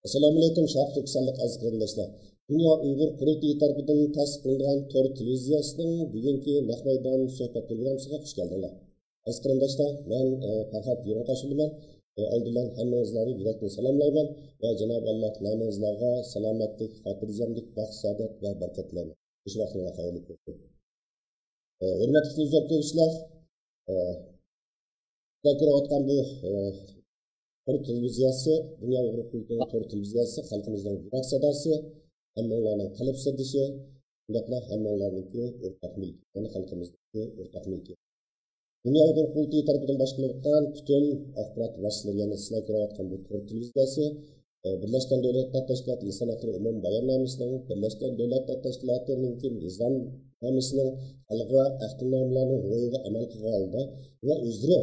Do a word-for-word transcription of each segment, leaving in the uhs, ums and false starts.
ئەسسالامۇئەلەيكۇم، شەرقىي تۈركىستانلىق ئەزىز قېرىنداشلار. دۇنيا ئۇيغۇر قۇرۇلتىيى تەرىپىدىن تەسىس قىلىنغان تور تېلېۋىزىيەسىنىڭ بۈگۈنكى نەق مەيدان سۆھبەت پروگراممىسىغا خۇش كەلدىڭلار. ئەزىز قېرىنداشلار، مەن، ئە، پەرھات يېرىڭقاش بولىمەن. ئە، ئالدى بىلەن ھەممىڭىزلارنى يۈرەكتىن سالاملايمەن ۋە جانابى ئاللاھ ھەممىڭىزلارغا سالامەتلىك، خاتىرجەملىك، بەخت، سائادەت ۋە بەرىكەت تىلەيمەن. شۇ ۋاقتىڭلار خەيرلىك بولسۇن. ئە، ھۆرمەتلىك تېلېۋىزور كۆرگۈچىلەر، ئە، سىلەر كۆرۈۋاتقان بۇ، ئە، تور تېلېۋىزىيەسى، دۇنيا ئۇيغۇر قۇرۇلتىيىنىڭ تور تېلېۋىزىيەسى، خەلقىمىزنىڭ يۈرەك ساداسى، ھەممىڭلارنىڭ قەلب سىردىشى، شۇنداقلا ھەممىڭلارنىڭكى ئورتاق مۈلكى، يەنى خەلقىمىزنىڭكى ئورتاق مۈلكى. دۇنيا ئۇيغۇر قۇرۇلتىيى تەرىپىدىن باشقۇرۇلغان پۈتۈن ئاخبارات ۋاسىتىلىرى، يەنى سىلەر كۆرۈۋاتقان بۇ تور تېلېۋىزىيەسى، ئە، بىرلەشكەن دۆلەتلەر تەشكىلاتى ئىنسان ھەقلىرى ئومۇمىي باياننامىسىنىڭ، بىرلەشكەن دۆلەتلەر تەشكىلاتىنىڭكى نىزامنامىسىنىڭ، خەلقئارا ئەھدىنامىلەرنىڭ روھىغا ئەمەل قىلغان ھالدا ۋە ئۆزلىرى،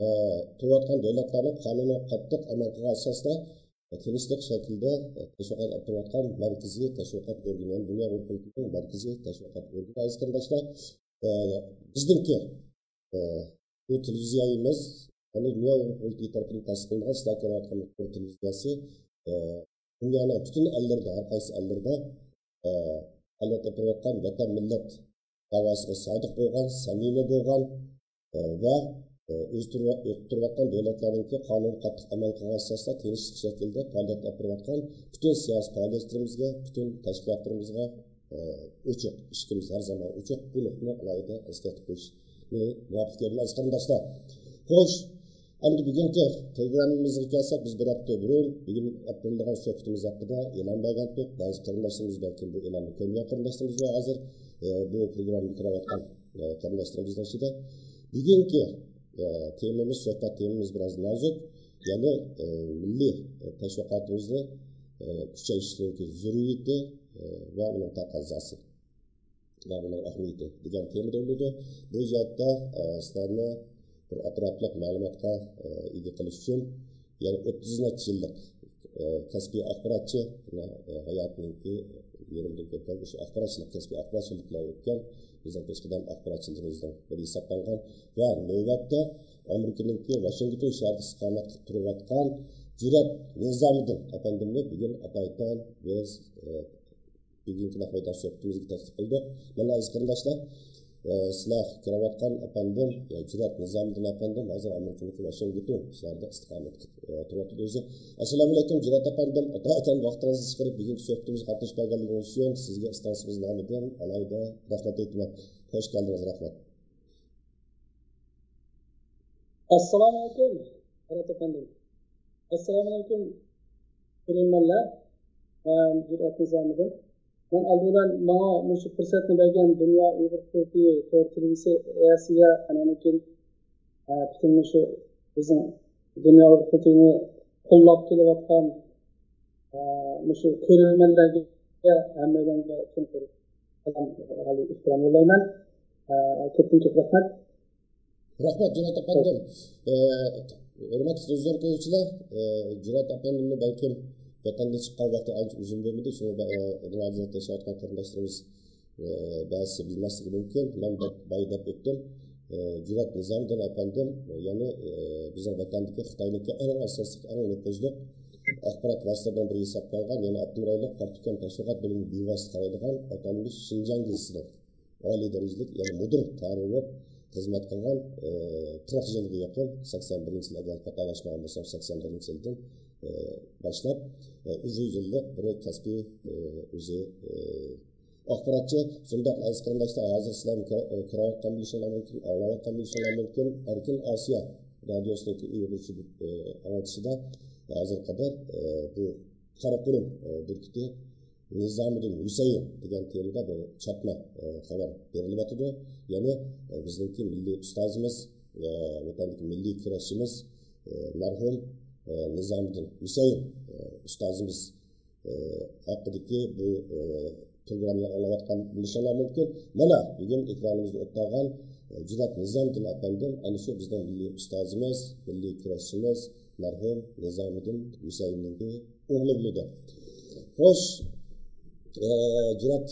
ئە، تۇرۇۋاتقان دۆلەتلەرنىڭ قانۇنىغا قاتتىق ئەمەل قىلغان ئاساستا، تىنچلىق شەكلىدە، ئە، تەشۋىقات ئېلىپ بېرىۋاتقان مەركىزىي تەشۋىقات ئورگىنى، يەنى دۇنيا ئۇيغۇر قۇرۇلتىيىنىڭ مەركىزىي تەشۋىقات ئورگىنى، ئەزىز قېرىنداشلار. ئە، بىزنىڭكى، ئە، بۇ تېلېۋىزىيەمىز، يەنى دۇنيا ئۇيغۇر قۇرۇلتىيى تەرىپىدىن تەسىس قىلىنغان، سىلەر كۆرۈۋاتقان بۇ تور تېلېۋىزىيەسى، ئە، دۇنيانىڭ پۈتۈن ئەللىرىدە، ھەر قايسى ئەللىرىدە، ئە، پائالىيەت ئېلىپ بېرىۋاتقان ۋەتەن مىللەت داۋاسىغا سادىق بولغان، سەمىمىي بولغان، ئە، ۋە، ئە، ئۆز تۇرۇۋا-، ئۆتۈپ تۇرۇۋاتقان دۆلەتلەرنىڭكى قانۇنغا قاتتىق ئەمەل قىلغان ئاساستا تىنچلىق شەكلىدە پائالىيەت ئېلىپ بېرىۋاتقان پۈتۈن سىياسىي پائالىيەتچىلىرىمىزگە، پۈتۈن تەشكىلاتلىرىمىزغا، ئە، ئوچۇق، ئىشىكىمىز ھەر زامان ئوچۇق. بۇ نۇقتىنى ئالاھىدە ئەسكەرتىپ قويۇشنى مۇۋاپىق كۆردۈم، ئەزىز قېرىنداشلار. خوش، ئەمدى بۈگۈنكى پروگراممىمىزغا كەلسەك، بىز بىر ھەپتە بۇرۇن بۈگۈن ئېلىپ بېرىلىدىغان سۆھبىتىمىز ھەققىدە ئېلان بەرگەنتۇق. بەزى قېرىنداشلىرىمىز، بەلكىم بۇ ئېلاننى كۆرمىگەن قېرىنداشلىرىمىز بار ھازىر، ئە، بۇ پروگراممىنى كۆرۈۋاتقان، ئە، قېرىنداشلىرىمىزنىڭ ئىچىدە. بۈگۈنكى، ئە، تېمىمىز، سۆھبەت تېمىمىز بىراز نازۇك. يەنى، ئە، مىللىي، ئە، تەشۋىقاتىمىزنى، ئە، كۈچەيتىشنىڭكى زۆرۈرىيىتى، ئە، ۋە ئۇنىڭ تەقەززاسى ۋە ئۇنىڭ ئەھمىيىتى دېگەن تېمىدا بولىدۇ. بۇ جەھەتتە، ئە، سىلەرنى بىر ئەتراپلىق مەلۇماتقا، ئە، ئىگە قىلىش ئۈچۈن، يەنى ئوتتۇز نەچچە يىللىق، ئە، كەسپىي ئاخباراتچى، ئە، ھاياتىنىڭكى يېرىمدىن كۆپ بولغان شۇ ئاخباراتچىلىق، كەسپىي ئاخباراتچىلىق بىلەن ئۆتكەن بىزنىڭ پېشقەدەم ئاخباراتچىلىرىمىزنىڭ بىرى ھېسابلانغان ۋە نۆۋەتتە ئامېرىكىنىڭكى ۋاشىنگتون شەھىرىدە ئىستىقامەت قىلىپ تۇرۇۋاتقان جۈرئەت نىزامىدىن ئەپەندىمنى بۈگۈن ئاتايتەن بىز، ئە، بۈگۈنكى نەق مەيدان سۆھبىتىمىزگە تەكلىپ قىلدۇق. مانا ئەزىز قېرىنداشلار، ئە، سىلەر كۆرۈۋاتقان ئەپەندىم، ئە، جۈرئەت نىزامىدىن ئەپەندىم ھازىر ئامېرىكىنىڭكى ۋاشىنگتون شەھىرىدە ئىستىقامەت قىلىپ، ئە، تۇرۇۋاتىدۇ ئۆزى. ئەسسالامۇئەلەيكۇم، جۈرئەت ئەپەندىم، ئاتايتەن ۋاقتىڭىزنى چىقىرىپ بۈگۈنكى سۆھبىتىمىزگە قاتنىشىپ كەلگەنلىكىڭىز ئۈچۈن سىزگە ئىستانسىمىز نامىدىن ئالاھىدە رەھمەت ئېيتىمەن. خوش كەلدىڭىز، رەھمەت. ئەسسالامۇئەلەيكۇم، ھەرەت ئەپەندىم. ئەسسالامۇئەلەيكۇم، كۆرۈرمەنلەر. ئەم، جۈرئەت نىزامىدىن. مەن ئالدى بىلەن ماڭا مۇشۇ پۇرسەتنى بەرگەن دۇنيا ئۇيغۇر قۇرۇلتىيى تور تېلېۋىزىيەسىگە، ئاندىن كېيىن، ئە، پۈتۈن مۇشۇ بىزنىڭ دۇنيا ئۇيغۇر قۇرۇلتىيىنى قوللاپ كېلىۋاتقان، ئە، مۇشۇ كۆرۈرمەنلەرگە، ھەممەيلەنگە چوڭقۇر سالام، ئالىي ئېھتىرام يوللايمەن. ئە، كۆپتىن كۆپ رەھمەت. رەھمەت، جۈرئەت ئەپەندىم. ئە، ھۆرمەتلىك تېلېۋىزور كۆرگۈچىلەر، ئە، جۈرئەت ئەپەندىمنى بەلكىم ۋەتەندىن چىققان ۋاقتى ئانچە ئۇزۇن بولمىدى، شۇڭا، ئە، رادىيودا ياشاۋاتقان قېرىنداشلىرىمىز، ئە، بەزىسى بىلمەسلىكى مۇمكىن. مەن بە-، بايا دەپ ئۆتتۈم. ئە، جۈرئەت نىزامىدىن ئەپەندىم، يەنى، ئە، بىزنىڭ ۋەتەندىكى خىتاينىڭكى ئەڭ ئاساسلىق، ئەڭ نوپۇزلۇق ئاخبارات ۋاسىتىلىرىنىڭ بىرى ھېسابلانغان، يەنى ئاپتونوم رايونلۇق پارتكوم تەشۋىقات بۆلۈمىگە بىۋاسىتە قارايدىغان ئاتالمىش شىنجاڭ گېزىتىنىڭ ئالىي دەرىجىلىك، يەنى مۇدىر تەييارلىنىپ خىزمەت قىلغان، ئى، قىرىق يىلغا يېقىن، سەكسەن بىرىنچى يىل، ئەگەر خاتالاشمىغان بولسام، سەكسەن بىرىنچى يىلدىن، ئى، باشلاپ، ئى، ئۇزۇن يىللىق بىر كەسپىي، ئى، ئۆزى، ئى، ئاخباراتچى. شۇنداق ئەزىز قېرىنداشلار، ھازىر سىلەر كۆ-، ئى، كۆرۈۋاتقان بولۇشۇڭلار مۇمكىن، ئاڭلاۋاتقان بولۇشۇڭلار مۇمكىن. ئەركىن ئاسىيا رادىيوسىنىڭكى ئۇيغۇرچە، ئى، ئاڭلىتىشىدا ھازىرغا قەدەر، ئى، بۇ قاراقۇرۇم، ئى، بۈركۈتى نىزامىدىن ھۈسەيىن دېگەن تېمىدا بىر چاتما، ئە، خەۋەر بېرىلىۋاتىدۇ. يەنى، ئە، بىزنىڭكى مىللىي ئۇستازىمىز، ئە، ۋەتەندىكى مىللىي كۈرەشچىمىز، ئە، مەرھۇم، ئە، نىزامىدىن ھۈسەيىن، ئە، ئۇستازىمىز، ئە، ھەققىدىكى بۇ، ئە، پروگراممىنى ئاڭلاۋاتقان بولۇشۇڭلار مۇمكىن. مانا، بۈگۈن ئېكرانىمىزدا ئولتۇرغان، ئە، جۈرئەت نىزامىدىن ئەپەندىم، ئەنە شۇ بىزنىڭ مىللىي ئۇستازىمىز، مىللىي كۈرەشچىمىز، مەرھۇم نىزامىدىن ھۈسەيىننىڭكى ئوغلى بولىدۇ. خوش، ئە، جۈرئەت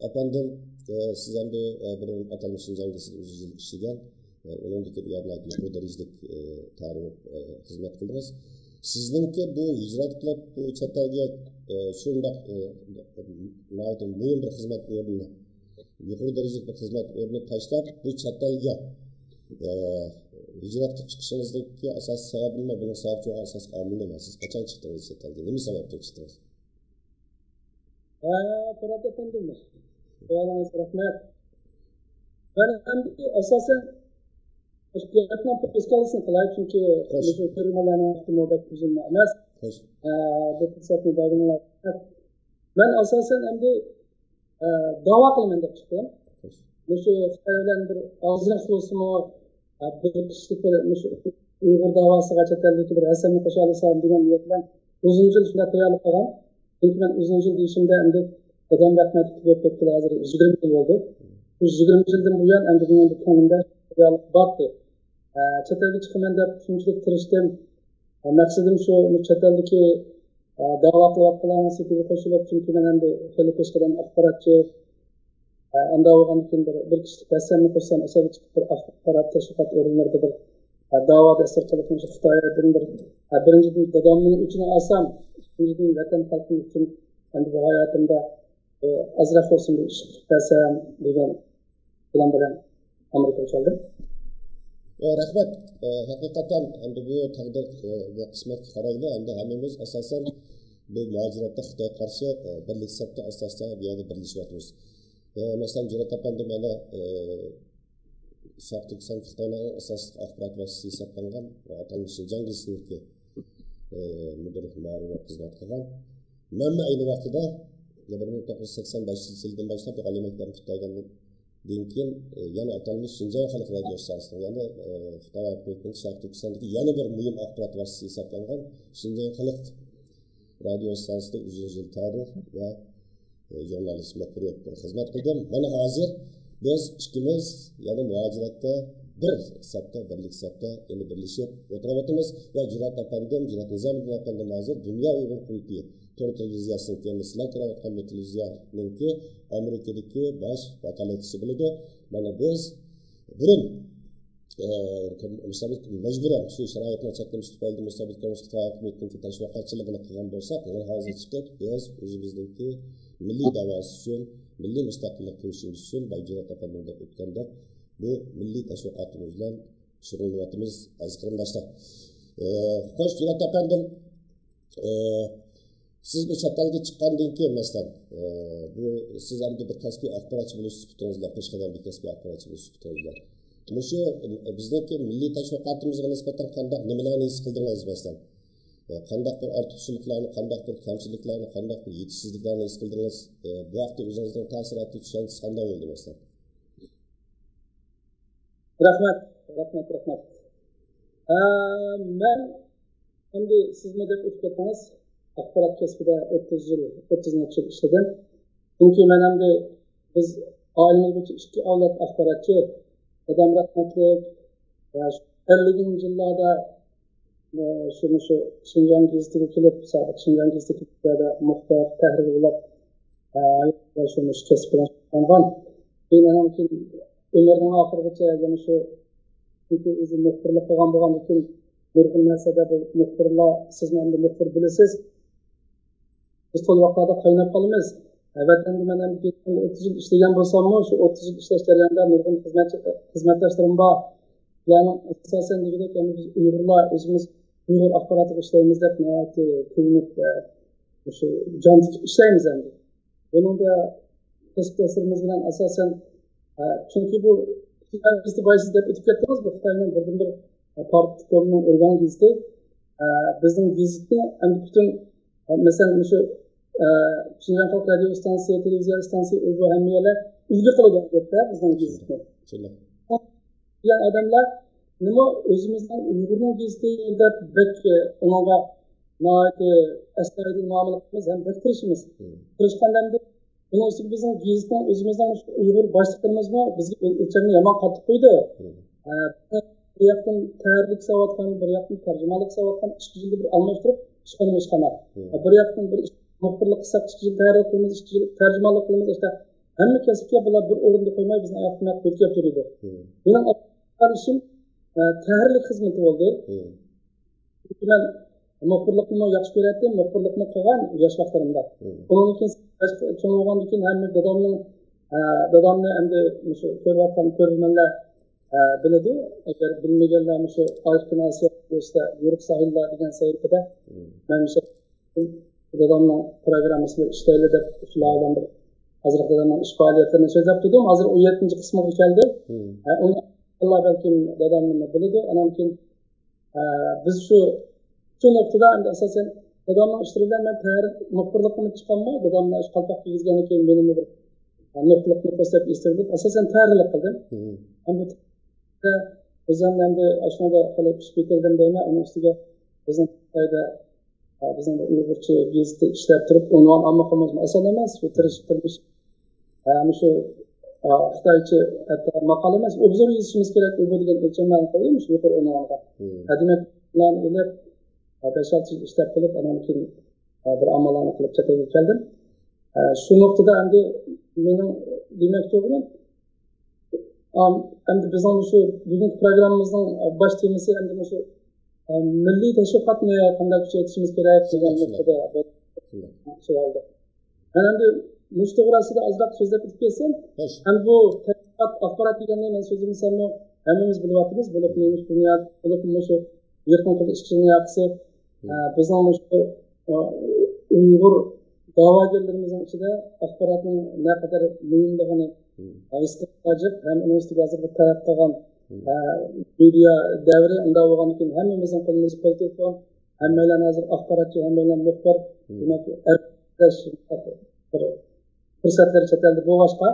ئەپەندىم، ئە، سىز ئەمدى، ئە، بۇرۇن ئاتالمىش شىنجاڭ گېزىتىدە ئۇزۇن يىل ئىشلىگەن، ئە، ئۇنىڭدىن كېيىن يەنە يۇقىرى دەرىجىلىك، ئە، تەييارلىنىپ، ئە، خىزمەت قىلدىڭىز. سىزنىڭكى بۇ ھىجرەت قىلىپ، بۇ چەت ئەلگە، ئە، شۇنداق، ئە، ناھايىتى مۇھىم بىر خىزمەت ئورنىنى، يۇقىرى دەرىجىلىك بىر خىزمەت ئورنىنى تاشلاپ، بۇ چەت ئەلگە، ئە، ھىجرەت قىلىپ چىقىشىڭىزدىكى ئاساسىي سەۋەب نېمە؟ بۇنىڭ سەۋەبچى بولغان ئاساسلىق ئامىل نېمە؟ سىز قاچان چىقتىڭىز چەت ئەلگە؟ نېمە سەۋەبتىن چىقتىڭىز؟ ھە، پۇرات ئەپەندىم. سوئالىڭىزغا رەھمەت. مەن ئەمدى ئاساسەن مۇشۇ گەپنىڭ پرىسكالىسىنى قىلاي، چۈنكى خوش. مۇشۇ كۆرۈرمەنلەرنىڭ ۋاقتى نۆۋەت ئۈزۈلمە ئەمەس. خوش. ئە، بۇ پۇرسەتنى بەرگىنىڭلارغا رەھمەت. مەن ئاساسەن ئەمدى، ئە، داۋا قىلىمەن دەپ چىقتىم. خوش. مۇشۇ خىتاي بىلەن بىر ئازراق بولسىمۇ، ئە، بىر كىشىلىك بىر مۇشۇ ئۇيغۇر داۋاسىغا چەت ئەلدىكى بىر ھەسسەمنى قوشالىسام دېگەن نىيەت بىلەن ئۇزۇن يىل شۇنداق تەييارلىق قىلغان. چۈنكى مەن ئۇزۇن يىل دېيىشىمدە ئەمدى دادام رەھمەتلىك بولۇپ كەتكىلى ھازىر يىگىرمە يىل بولدى. بۇ يىگىرمە يىلدىن بۇيان ئەمدى مېنىڭ بۇ كۆڭلۈمدە تەييارلىق بارتى. ئە، چەت ئەلگە چىقىمەن دەپ شۇنچىلىك تىرىشتىم. ئە، مەقسىتىم شۇ، چەت ئەلدىكى، ئە، داۋا قىلىۋاتقانلارنىڭ سېپىگە قوشۇلۇپ، چۈنكى مەن ئەمدى خېلى پېشقەدەم ئاخباراتچى، ئە، ئانداق بولغاندىن كېيىن بىر، بىر كىشىلىك ھەسسەمنى قوشسام، ئەسەبىي چىقىپ بىر ئاخبارات تەشۋىقات ئورۇنلىرىدا بىر، ئە، داۋا دەسسەپ قىلىپ، مۇشۇ خىتايدىن بىر، ئە، بىرىنچىدىن، دادامنىڭ ئۆچىنى ئالسام، ئىككىنچىدىن، ۋەتەن خەلقىم ئۈچۈن ئەمدى بۇ ھاياتىمدا، ئە، ئازراق بولسىمۇ بىر ئىش قىلىپ بەرسەم دېگەن پىلان بىلەن ئامېرىكىغا كەلدىم. ئە، رەھمەت. ئە، ھەقىقەتەن ئەمدى بۇ تەقدىر، ئە، ۋە قىسمەتكە قارايلى، ئەمدى ھەممىمىز ئاساسەن بۇ مۇھاجىرەتتە خىتايغا قارشى، ئە، بىرلىك سەپتە ئاساستا بۇ يەردە بىرلىشىۋاتىمىز. ئە، مەسىلەن، جۈرئەت ئەپەندى مانا، ئە، شەرقىي تۈركىستان خىتاينىڭ ئاساسلىق ئاخبارات ۋاسىتىسى ھېسابلانغان ئاتالمىش شىنجاڭ گېزىتىنىڭكى، ئە، مۇدىر مۇئاۋىنى خىزمەت قىلغان. مەنمۇ ئەينى ۋاقتىدا بىر مىڭ توققۇز يۈز سەكسەن بەشىنچى يىلدىن باشلاپ ئالىي مەكتەپنى پۈتتۈرگەندىن كېيىن، ئە، يەنە ئاتالمىش شىنجاڭ خەلق رادىيو ئىستانسىسىنىڭ، يەنى، ئە، خىتاي ھاكىمىيىتىنىڭ شەرقىي تۈركىستاندىكى يەنە بىر مۇھىم ئاخبارات ۋاسىتىسى ھېسابلانغان شىنجاڭ خەلق رادىيو ئىستانسىسىدا ئۇزۇن يىل تارىخ ۋە، ئە، ژۇرنالىست مۇخبىر بولۇپ خىزمەت قىلدىم. مانا ھازىر بىز ئىككىمىز يەنە مۇھاجىرەتتە بىر سەپتە، بىرلىك سەپتە يەنە بىرلىشىپ ئولتۇرۇۋاتىمىز. ۋە جۈرئەت ئەپەندىم، جۈرئەت نىزامىدىن ئەپەندىم ھازىر دۇنيا ئۇيغۇر قۇرۇلتىيى تور تېلېۋىزىيەسىنىڭكى، سىلەر كۆرۈۋاتقان بۇ تېلېۋىزىيەنىڭكى ئامېرىكىدىكى باش ۋاكالەتچىسى بولىدۇ. مانا بىز بۇرۇن، ئە، مۇستەبىت، مەجبۇرەن شۇ شارائىتنىڭ چەكلىمىسى تۈپەيلىدىن مۇستەبىت كوممۇنىست خىتاي ھاكىمىيىتىنىڭكى تەشۋىقاتچىلىقىنى قىلغان بولساق، مانا ھازىر چىقىپ بىز ئۆزىمىزنىڭكى مىللىي داۋاسى ئۈچۈن، مىللىي مۇستەقىللىق كۈرىشىمىز ئۈچۈن باي جۈرئەت ئەپەندىم دەپ ئۆتكەندەك بۇ مىللىي تەشۋىقاتىمىز بىلەن شۇغۇللىنىۋاتىمىز، ئەزىز قېرىنداشلار. ئە، خوش، جۈرئەت ئەپەندىم، ئە، سىز بۇ چەت ئەلگە چىققاندىن كېيىن، مەسىلەن، ئە، بۇ سىز ئەمدى بىر كەسپىي ئاخباراتچى بولۇش سۈپىتىڭىز بىلەن، پېشقەدەم بىر كەسپىي ئاخباراتچى بولۇش سۈپىتىڭىز بىلەن، مۇشۇ بىزنىڭكى مىللىي تەشۋىقاتىمىزغا نىسبەتەن قانداق نېمىلەرنى ھېس قىلدىڭىز، مەسىلەن؟ ئە، قانداق بىر ئارتۇقچىلىقلارنى، قانداق بىر كەمچىلىكلەرنى، قانداق بىر يېتىشسىزلىكلەرنى ھېس قىلدىڭىز؟ ئە، بۇ ھەقتە ئۆزىڭىزنىڭ تەسىراتى، چۈشەنچىسى قانداق بولدى، مەسىلەن؟ رەھمەت، رەھمەت، رەھمەت. ئە، مەن ئەمدى سىزمۇ دەپ ئۆتۈپ كەتتىڭىز. ئاخبارات كەسپىدە ئوتتۇز يىل، ئوتتۇز نەچچە يىل ئىشلىدىم. چۈنكى مەن ئەمدى، بىز ئائىلىمىز بويىچە ئىككى ئەۋلاد ئاخباراتچى. دادام رەھمەتلىك، ئە، شۇ ئەللىكىنچى يىللاردا، ئە، شۇ، مۇشۇ شىنجاڭ گېزىتىگە كېلىپ، سابىق شىنجاڭ گېزىتىدىكى مۇخبىر، تەھرىرلەپ، ئە، شۇ، مۇشۇ كەسىپ بىلەن شۇغۇللانغان. كېيىن ئانان كېيىن ئۆمرىنىڭ ئاخىرىغىچە يەنە شۇ، چۈنكى ئۆزى مۇخبىرلىق قىلغان بولغاندىكىن، نۇرغۇن نەرسىدە بۇ مۇخبىرلار، سىزمۇ ئەمدى مۇخبىر بىلىسىز. بىز تولا ۋاقىتلاردا قايناپ قالىمىز. ئەلۋەتتە، ئەمدى مەن ئەمدى ئوتتۇز يىل ئىشلىگەن بولساممۇ، شۇ ئوتتۇز يىل ئىشلەش جەريانىدا نۇرغۇن خىزمەتچى، خىزمەتداشلىرىم بار. بۇلارنىڭ ئاساسەن دېگۈدەك، ئەمدى بىز ئۇيغۇرلار ئۆزىمىز ئۇيغۇر ئاخباراتىغا ئىشلەيمىز دەپ ناھايىتى كۆيۈنۈپ، ئە، مۇشۇ جان تىكىپ ئىشلەيمىز ئەمدى. بۇنىڭدا كەسىپداشلىرىمىز بىلەن ئاساسەن، ئە، چۈنكى بۇ بىز دەپ ئۆتۈپ كەتتىڭىز، بۇ خىتاينىڭ بىردىنبىر، ئە، پارتكومنىڭ ئورگان گېزىتى. ئە، بىزنىڭ گېزىتنى ئەمدى پۈتۈن، ئە، مەسىلەن، مۇشۇ، ئە، شىنجاڭ خەلق رادىيو ئىستانسىسى، تېلېۋىزىيە ئىستانسىسى، ئۇ بۇ ھەممە يەرلەر ئۈلگە قىلىدۇ، ئەلۋەتتە، بىزنىڭ گېزىتنى. شۇنداق. دېگەن ئادەملەر نېمە ئۆزىمىزنىڭ ئۇيغۇرنىڭ گېزىتى دەپ بەك، ئە، ئۇنىڭغا ناھايىتى ئەستايىدىل مۇئامىلە قىلىمىز ھەم بەك تىرىشىمىز. مم. تىرىشقاندا ئەمدى ئۇنىڭ ئۈستىگە بىزنىڭ گېزىتنىڭ ئۆزىمىزنىڭ ئۇيغۇر باشلىقلىرىمىزمۇ بىزگە ئۆلچەمنى يامان قاتتىق قويدى. مم. ئە، بىر ياقتىن تەھرىرلىك قىلىۋاتقان، بىر ياقتىن تەرجىمانلىق قىلىۋاتقان، ئىككى يىلدا بىر ئالماشتۇرۇپ ئىشخانىمىز ئىشخانا. مم. بىر ياقتىن بىر ئىش، مۇخبىرلىق قىلساق، ئىككى يىل تەھرىر قىلىمىز، ئىككى يىل تەرجىمانلىق قىلىمىز، ئىشتە ھەممە كەسىپكە بۇلار بىر ئورۇندا قويماي، بىزنى ئاياقتىن ئەپ ئۆتكەپ يۈرىدۇ. مم. مېنىڭ قارىشىم، ئە، تەھرىرلىك خىزمىتى بولدى. مم. چۈنكى مەن مۇخبىرلىقنىمۇ ياخشى كۆرەتتىم، مۇخبىرلىقنى قىلغان ياش ۋاقىتلىرىمدا. ئۇنىڭدىن كېيىن چوڭ بولغاندىن كېيىن ھەممە دادامنىڭ، ئە، دادامنى ئەمدى مۇشۇ كۆرۈۋاتقان كۆرۈرمەنلەر، ئە، بىلىدۇ. ئەگەر بىلمىگەنلەر مۇشۇ ئايروپىلان ئاسىيا بولسا يورۇق ساھىللار دېگەن سەھىپىدە مەن مۇشۇ دادامنىڭ پروگراممىسىنى ئىشلەيلى دەپ شۇلار بىلەن بىر ئازراق دادامنىڭ ئىش پائالىيەتلىرىنى سۆزلەپ تۇردۇم. ھازىر ئون يەتتىنچى قىسمىغا كەلدى. ئھە، ئۇنى ئاللا بەلكىم داداممۇ بىلىدۇ. ئانان كېيىن، ئە، بىز شۇ، شۇ نۇقتىدا ئەمدى ئاساسەن دادامنىڭ ئىشلىرى بىلەن مەن تەھرىر مۇخبىرلىق قىلىپ چىقالماي، دادامنىڭ ئىش قالپاق كىيگۈزگەندىن كېيىن مېنىمۇ بىر، ئە، نۇقتىلىق نۇقتا دەپ ئېسىم ئاساسەن تەھرىرلىك قىلدىم. ھەم بۇ ئۆزۈم ئەمدى ئاشۇنىڭدا خېلى پىشىپ يېتىلدىم دەيمەن. ئۇنىڭ ئۈستىگە بىزنىڭ خىتايدا، ئە، بىزنىڭ ئۇيغۇرچە گېزىتتە ئىشلەپ تۇرۇپ، ئۇنۋان ئالمىغىنىمىزمۇ ئاسان ئەمەس. شۇ تىرىشىپ، تىرىشىپ، ئە، مۇشۇ، ئە، خىتايچە ھەتتا ماقالە ئەمەس، ئوبزور يېزىشىمىز كېرەك ئىدى دېگەن ئۆلچەملەرنى قويۇپ، مۇشۇ يۇقىرى ئۇنۋانغا. ھە، دېمەك، پىلان ئېلىپ، ئە، بەش-ئالتە يىل ئىشلەپ قىلىپ، ئانان كېيىن، ئە، بىر ئاماللارنى قىلىپ چەت ئەلگە كەلدىم. ئە، شۇ نۇقتىدا ئەمدى مېنىڭ دېمەكچى بولغىنىم، ئام-، ئەمدى بىزنىڭ مۇشۇ بۈگۈنكى پروگراممىمىزنىڭ باش تېمىسى ئەمدى مۇشۇ، ئە، مىللىي تەشۋىقاتنى قانداق كۈچەيتىشىمىز كېرەك دېگەن نۇقتىدا بىر سوئال. مەن ئەمدى مۇشۇ توغرا ئاستىدا ئازراق سۆزلەپ ئۆتۈپ كەتسەم، ھەم بۇ تەشۋىقات، ئاخبارات دېگەننى مەن سۆزلىمىسەممۇ ھەممىمىز بىلىۋاتىمىز، بولۇپمۇ مۇشۇ دۇنيا، بولۇپمۇ مۇشۇ يېقىنقى ئىككى يىل ياقىسى، ئە، بىزنىڭ مۇشۇ، ئە، ئۇيغۇر دەۋاگەرلىرىمىزنىڭ ئىچىدە ئاخباراتنىڭ نەقەدەر مۇھىملىقىنى ھېس قىلىپ ھەم ئۇنىڭ ئۈستىگە ھازىرغا تەرەت قىلغان، ئە، مېدىيا دەۋرى ئۇنداق بولغاندىكىن ھەممىمىزنىڭ قولىمىزدا قول تېلېفون، ھەممەيلەن ھازىر ئاخباراتچى، ھەممەيلەن مۇخبىر، دېمەك، ئەركىلەش بىر پۇرسەتلەر چەت ئەلدە بولغاچقا،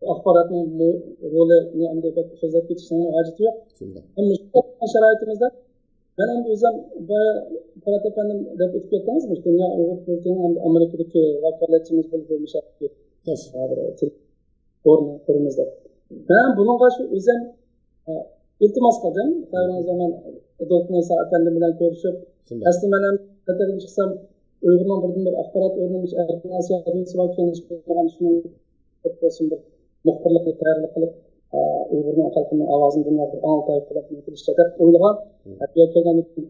ئاخباراتنىڭ مۇ-، رولىنى ئەمدى بەك سۆزلەپ كېتىشنىڭ ھاجىتى يوق. شۇنداق. ئەمما شۇ شارائىتىمىزدا مەن ئەمدى ئۆزۈم بايا پۇرات ئەپەندىم دەپ ئۆتۈپ كەتتىڭىز، مۇشۇ دۇنيا ئۇيغۇر قۇرۇلتىيىنىڭ ئەمدى ئامېرىكىدىكى ۋاكالەتچىمىز بولۇپ مۇشۇ يەردىكى، خوش. ھازىر تېلېفون قۇرىمىز دەپ. مەن بۇنىڭغا شۇ ئۆزۈم، ئە، ئىلتىماس قىلدىم. خەيرىڭىز زامان دوكتور ئەپەندىم بىلەن كۆرۈشۈپ، شۇنداق. ئەسلى مەن ھەم چەت ئەلگە چىقسام، ئۇيغۇرنىڭ بىردىن بىر ئاخبارات ئورنىمىش ئەركىن ئاسىيا رادىيوسى بار، كېڭىشىپ قويغان شۇنىڭ بولسۇن بىر مۇخبىرلىقنى تەييارلىق قىلىپ، ئە، ئۇيغۇرنىڭ خەلقىنىڭ ئاۋازىنى دۇنياغا ئاڭلىتاي قىلىپ نېمە قىلىشچە دەپ ئويلىغان. بۇ يەرگە كەلگەندىن كېيىن،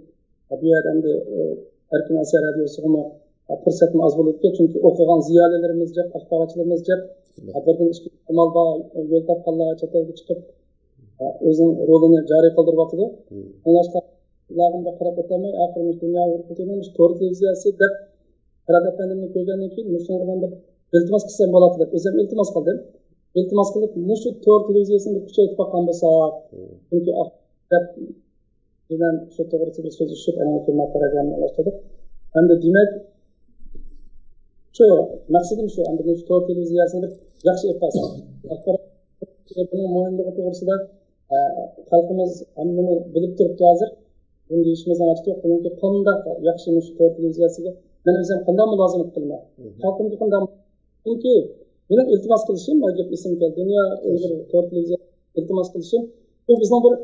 بۇ يەردە ئەمدى، ئە، ئەركىن ئاسىيا رادىيوسىغىمۇ، ئە، پۇرسەتمۇ ئاز بولۇپتۇ. چۈنكى ئوقۇغان زىيالىيلىرىمىز جىق، ئاخباراتچىلىرىمىز جىق. ئە، بىردىن ئىككى ئامال بار، يول تاپقانلار چەت ئەلگە چىقىپ، ئە، ئۆزىنىڭ رولىنى جارى قىلدۇرۇۋاتىدۇ. شۇڭلاشقا ئۇلارغا قاراپ ئۆتەلمەي، ئاخىرى مۇشۇ دۇنيا ئۇيغۇر قۇرۇلتىيىنىڭ مۇشۇ تور تېلېۋىزىيەسى دەپ پۇرات ئەپەندىمنى كۆرگەندىن كېيىن، مۇشۇنىڭغا مەن بىر ئىلتىماس قىلسام بولاتتى دەپ ئۆزۈم ئىلتىماس قىلدىم. ئىلتىماس قىلىپ، مۇشۇ تور تېلېۋىزىيەسىنى بىر كۈچەيتىپ باققان بولساق، چۈنكى ئاخ-، دەپ بىلەن شۇ توغرىسىدا سۆز ئۇچۇپ، ئەنە كېيىن پروگراممىنى باشلىدۇق. ئەمدى دېمەك، شۇ مەقسىتىم شۇ، ئەمدى مۇشۇ تور تېلېۋىزىيەسىنى ياخشى ئېلىپ بارساق. ئاخبارات بۇنىڭ مۇھىملىقى توغرىسىدا، ئە، خەلقىمىز ھەممىنى بىلىپ تۇرۇپتۇ ھازىر. بۇنى دېيىشىمىزنىڭ ھاجىتى يوق. بۇنىڭكى قانداق ياخشى مۇشۇ تور تېلېۋىزىيەسىگە مەن ئۆزۈم قانداق مۇلازىمەت قىلىمەن؟ خەلقىمگە قانداق؟ چۈنكى مېنىڭ ئىلتىماس قىلىشىم، مانا گەپ ئېسىمگە كەلدى. دۇنيا ئۇيغۇر تور تېلېۋىزىيە ئىلتىماس قىلىشىم، بۇ بىزنىڭ بىر،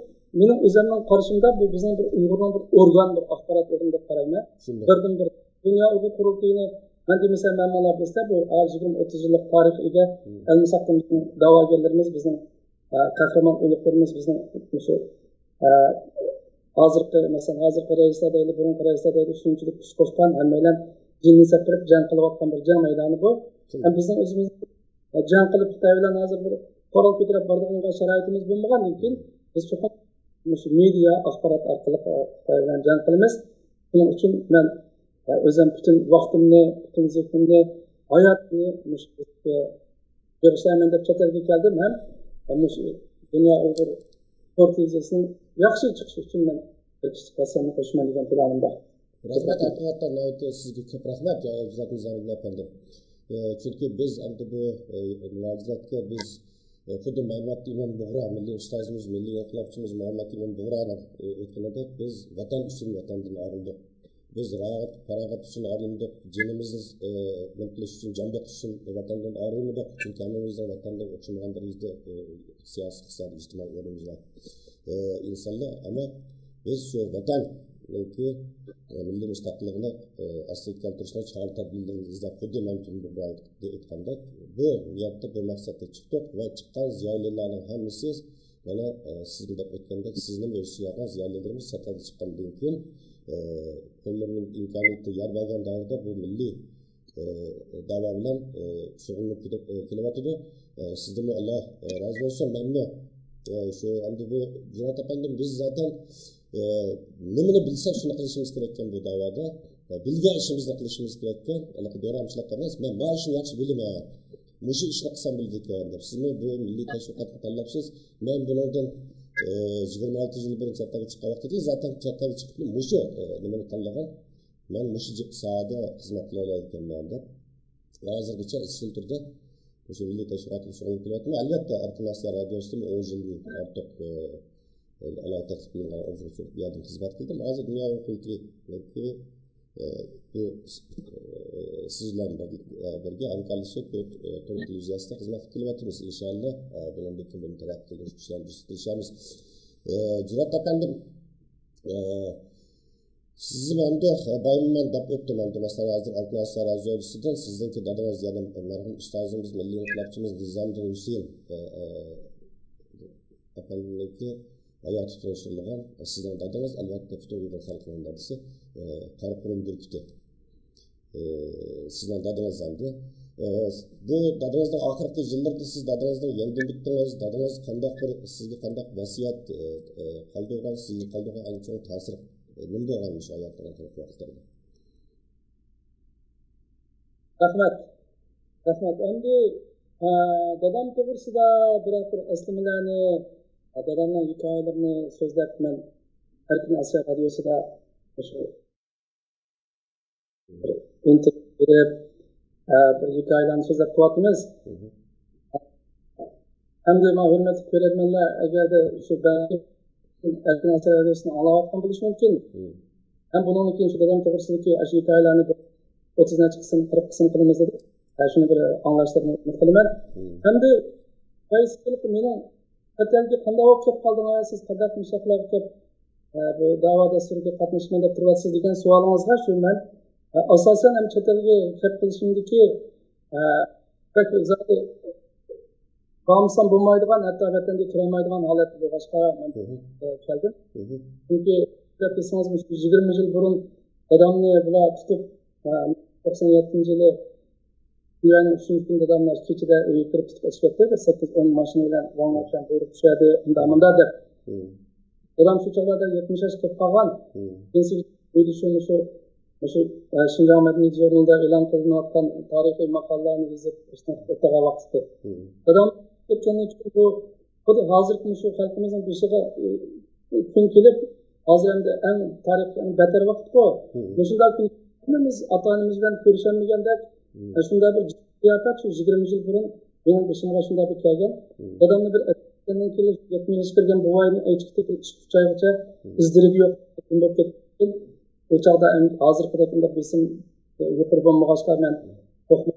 مېنىڭ ئۆزۈمنىڭ قارىشىمدا، بۇ بىزنىڭ بىر ئۇيغۇرنىڭ بىر ئورگان، بىر ئاخبارات ئورنى دەپ قارايمەن. شۇنداق. بىردىن بىر دۇنيا ئۇيغۇر قۇرۇلتىيىنى، مەن دېمىسەم، مەن مانا بىلسە، بۇ ھازىر يىگىرمە، ئوتتۇز يىللىق تارىخقا ئىگە، ئەلمىساقتىن بىزنىڭ داۋاگەرلىرىمىز، بىزنىڭ، ئە، قەھرىمان ئۇلۇغلىرىمىز، بىزنىڭ مۇشۇ، ئە، ھازىرقى، مەسىلەن، ھازىرقى رەئىسلەر دەيلى، بۇرۇنقى رەئىسلەر دەيلى، شۇنچىلىك كۈچ قوشقان، ھەممەيلەن جېنىنى سەپتۈرۈپ جەڭ قىلىۋاتقان بىر جەڭ مەيدانى بۇ. ھەم بىزنىڭ ئۆزىمىز جەڭ قىلىپ خىتاي بىلەن ھازىر بىر قورال كۆتۈرۈپ بارىدىغان شارائىتىمىز بولمىغاندىن كېيىن، بىز چوقۇم مۇشۇ مېدىيا، ئاخبارات ئارقىلىق، ئە، خىتاي بىلەن جەڭ قىلىمىز. شۇنىڭ ئۈچۈن مەن، ئە، ئۆزۈم پۈتۈن ۋاقتىمنى، پۈتۈن زېھنىمنى، ھاياتىمنى مۇشۇ ئىشقا بېغىشلايمەن دەپ چەت ئەلگە كەلدىم ھەم مۇشۇ دۇنيا ئۇيغۇر تور تېلېۋىزىيەسىنىڭ ياخشى چىقىشى ئۈچۈن مەن بىر كىچىك ھەسسەمنى قوشىمەن دېگەن پىلانىم بار. رەھمەت، ئاخىرەتتە ناھايىتى سىزگە كۆپ رەھمەت، ئابدۇزات نىزامىدىن ئەپەندىم. ئە، چۈنكى بىز ئەمدى بۇ، ئە، مۇنازىرەتكە بىز، ئە، خۇددى مۇھەممەد ئىمام بۇغرا، مىللىي ئۇستازىمىز، مىللىي ئىنقىلابچىمىز مۇھەممەد ئىمام بۇغرانىڭ، ئە، ئېيتقىنىدەك، بىز ۋەتەن ئۈچۈن ۋەتەندىن ئايرىلدۇق. بىز راھەت، پاراغەت ئۈچۈن ئايرىلمىدۇق. جېنىمىزنى، ئە، نېمە قىلىش ئۈچۈن، جان بېقىش ئۈچۈن ۋەتەندىن ئايرىلمىدۇق. چۈنكى ھەممىمىزنىڭ ۋەتەندە ئوخشىمىغان دەرىجىدە، ئە، سىياسىي، ئىقتىسادىي، ئىجتىمائىي ئورنىمىز بار، ئە، ئىنسانلار. ئەمما بىز شۇ ۋەتەننىڭكى، ئە، مىللىي مۇستەقىللىقىنى، ئە، ئەسلىگە كەلتۈرۈشنىڭ چارە تەدبىرلىرىنى ئىزدەپ، خۇددى مەمتىمىن ئېيتقاندەك، بۇ نىيەتتە، بۇ مەقسەتتە چىقتۇق ۋە چىققان زىيالىيلارنىڭ ھەممىسى، مانا، ئە، سىزمۇ دەپ ئۆتكەندەك، سىزنىمۇ ئۆز سىياقىڭىز، زىيالىيلىرىمىز چەت ئەلگە چىققاندىن كېيىن، ئە، قوللىرىنىڭ ئىمكانىيىتى يار بەرگەن دەۋردە بۇ مىللىي، ئە، دەۋا بىلەن، ئە، شۇغۇللىنىپ كېلىپ، ئە، كېلىۋاتىدۇ. ئە، سىزدىنمۇ ئاللا، ئە، رازى بولسۇن. مەنمۇ، ئە، شۇ ئەمدى بۇ جۇرئەت ئەپەندىم، بىز زاتەن، ئە، نېمىنى بىلسەك، شۇنى قىلىشىمىز كېرەككەن بۇ دەۋادا. ئە، بىلگەن ئىشىمىزنى قىلىشىمىز كېرەككەن. ھېلىقى دورامچىلىق ئەمەس، مەن ما ئىشنى ياخشى بىلىمەن، مۇشۇ ئىشنى قىلسام بولىدىكەن دەپ، سىزمۇ بۇ مىللىي تەشۋىقاتنى تاللاپسىز. مەن بۇنىڭدىن، ئە، يىگىرمە ئالتە يىل بۇرۇن چەت ئەلگە چىققان ۋاقتىدا زاتەن چەت ئەلگە چىقىپ مۇشۇ، ئە، نېمىنى تاللىغان. مەن مۇشۇ جى-، ساھەدە خىزمەت قىلالايدىكەنمەن دەپ، ھازىرغىچە ئىزچىل تۈردە مۇشۇ مىللىي تەشۋىقات بىلەن شۇغۇللىنىپ كېلىۋاتىمەن. ئەلۋەتتە، ئەركىن ئاسىيا رادىيوسىدىمۇ ئون يىلدىن ئارتۇق، ئە، ئالاھىدە تەكلىپ قىلىنغان ئۇيغۇر بۇ يەردىن خىزمەت قىلدىم. ھازىر دۇنيا ئۇيغۇر كۈنى، ئە، بۇ، ئە، سىز بىلەن بىرگە، بىرگە ھەمكارلىشىپ، بۇ، ئە، تور تېلېۋىزىيەسىدە خىزمەت قىلىپ كېلىۋاتىمىز. ئىنشاللا، ئە، بۇنىڭدىن كېيىن بۇنى تەرەققىي قىلدۇرۇش ئۈچۈن بىز تىرىشىمىز. ئە، جۈرئەت ئەپەندىم، ئە، سىزنى ئەمدى بايمەن دەپ ئۆتتۈم. ئەمدى مەسىلەن، ھازىر ئەلكىناسا رازىيوسىدىن سىزنىڭكى دادىڭىز، يەنى مەرھۇم ئۇستازىمىز، مىللىي ئىنقىلابچىمىز نىزامىدىن ھۈسەيىن، ئە، ئە، ئەپەندىمنىڭكى ھاياتى تونۇشتۇرۇلغان، ئە، سىزنىڭ دادىڭىز، ئەلۋەتتە، پۈتۈن ئۇيغۇر خەلقىنىڭ دادىسى، ئە، قاراقۇرۇم بۈركۈتى. ئە، سىزنىڭ دادىڭىز ئەمدى. ئە، بۇ دادىڭىزنىڭ ئاخىرقى يىللىرىدا سىز دادىڭىزنىڭ يېنىدىن ئۆتتىڭىز. دادىڭىز قانداق بىر، سىزگە قانداق ۋەسىيەت، ئە، ئە، قالدۇرغان، سىزگە قالدۇرغان ئەڭ چوڭ تەسىر، ئە، نېمە بولغان مۇشۇ ھاياتىنىڭ ئاخىرقى ۋاقىتلىرىدا؟ رەھمەت. رەھمەت. ئەمدى، ئە، دادام توغرىسىدا بىرەر بىر ئەسلىمىلەرنى، ئە، دادامنىڭ ھېكايىلىرىنى سۆزلەپ، مەن ئەركىن ئاسىيا رادىيوسىدا مۇشۇ بىر ئىنتىرۋيۇ بېرىپ، ئە، بىر ھېكايىلەرنى سۆزلەپ قىلىۋاتىمىز. مم. ئەمدى مانا ھۆرمەتلىك كۆرەرمەنلەر، ئەگەردە شۇ بەلكىم ئەركىن ئاسىيا رادىيوسىنى ئاڭلاۋاتقان بولۇشى مۇمكىن. مم. ھەم بۇنىڭدىن كېيىن شۇ دادام توغرىسىدىكى ئاشۇ ھېكايىلەرنى بىر ئوتتۇز نەچچە قىسىم، قىرىق قىسىم قىلىمىز دېدۇق. ھە، شۇنى بىر ئاڭلاشلىرىنى ئۈمىد قىلىمەن. مم. ئەمدى قايسى مېنىڭ چەت ئەلگە قانداق بولۇپ كېلىپ قالدىڭىز، سىز قانداق مۇشۇ ياقلارغا كېلىپ، ئە، بۇ دەۋا دەستۇرىغا قاتنىشىمەن دەپ تۇرۇۋاتىسىز دېگەن سوئالىڭىزغا شۇ مەن، ئە، ئاساسەن ھەم چەت ئەلگە كېلىپ قېلىشىمدىكى، ئە، بەك زادى بارمىسام بولمايدىغان، ھەتتا ۋەتەندە تۇرالمايدىغان ھالەتتە بولغاچقا مەن، مم. ئە، كەلدىم. مم. چۈنكى دەپ دېسىڭىز، مۇشۇ يىگىرمە يىل بۇرۇن دادامنى بۇلار تۇتۇپ، ئە، توقسان يەتتىنچى يىلى ئۈچىنچى كۈنى داداملار كېچىدە ئۆيگە كىرىپ تۇتۇپ ئېلىپ كەتتى. بىر سەككىز ئون ماشىنا بىلەن ۋاڭ شۇيەن بۇيرۇق چۈشۈردى، ئۇنداق مۇنداق دەپ. مم. دادام شۇ چاغلاردا يەتمىش ياشقا كىرىپ قالغان. مم. ئۆيدە شۇ، مۇشۇ، مۇشۇ، ئە، شىنجاڭ مەدەنىيەت ژۇرنىلىدا ئېلان قىلىنىۋاتقان تارىخىي ماقالىلەرنى يېزىپ، ئىشلەپ ئولتۇرغان ۋاقتى. مم. دادام كۆپچىلىك بۇ خۇددى ھازىرقى مۇشۇ خەلقىمىزنىڭ بېشىغا، ئى، كۈن كېلىپ، ھازىر ئەمدى ئەڭ تارىخىي، ئەڭ بەتتەر ۋاقىتقۇ. مم. مۇشۇنداق كۈن ھەممىمىز ئاتا-ئانىمىز بىلەن كۆرۈشەلمىگەندەك، مم. شۇنداق بىر قىياپەت شۇ يىگىرمە يىل بۇرۇن مېنىڭ بېشىمغا شۇنداق بىر كەلگەن. مم. دادامنى بىر ئەتىگەندىن كېيىن يەتمىش ياشقا كىرگەن بوۋاينى ئېچىقتىن ئىككى ئۈچ ئايغىچە مم. ئىز-دېرىكى يوق بولۇپ كەتتى. ئۇ چاغدا ئەمدى ھازىرقىدەك ئۇنداق بېسىم، ئە، يۇقىرى بولمىغاچقا مەن، مم.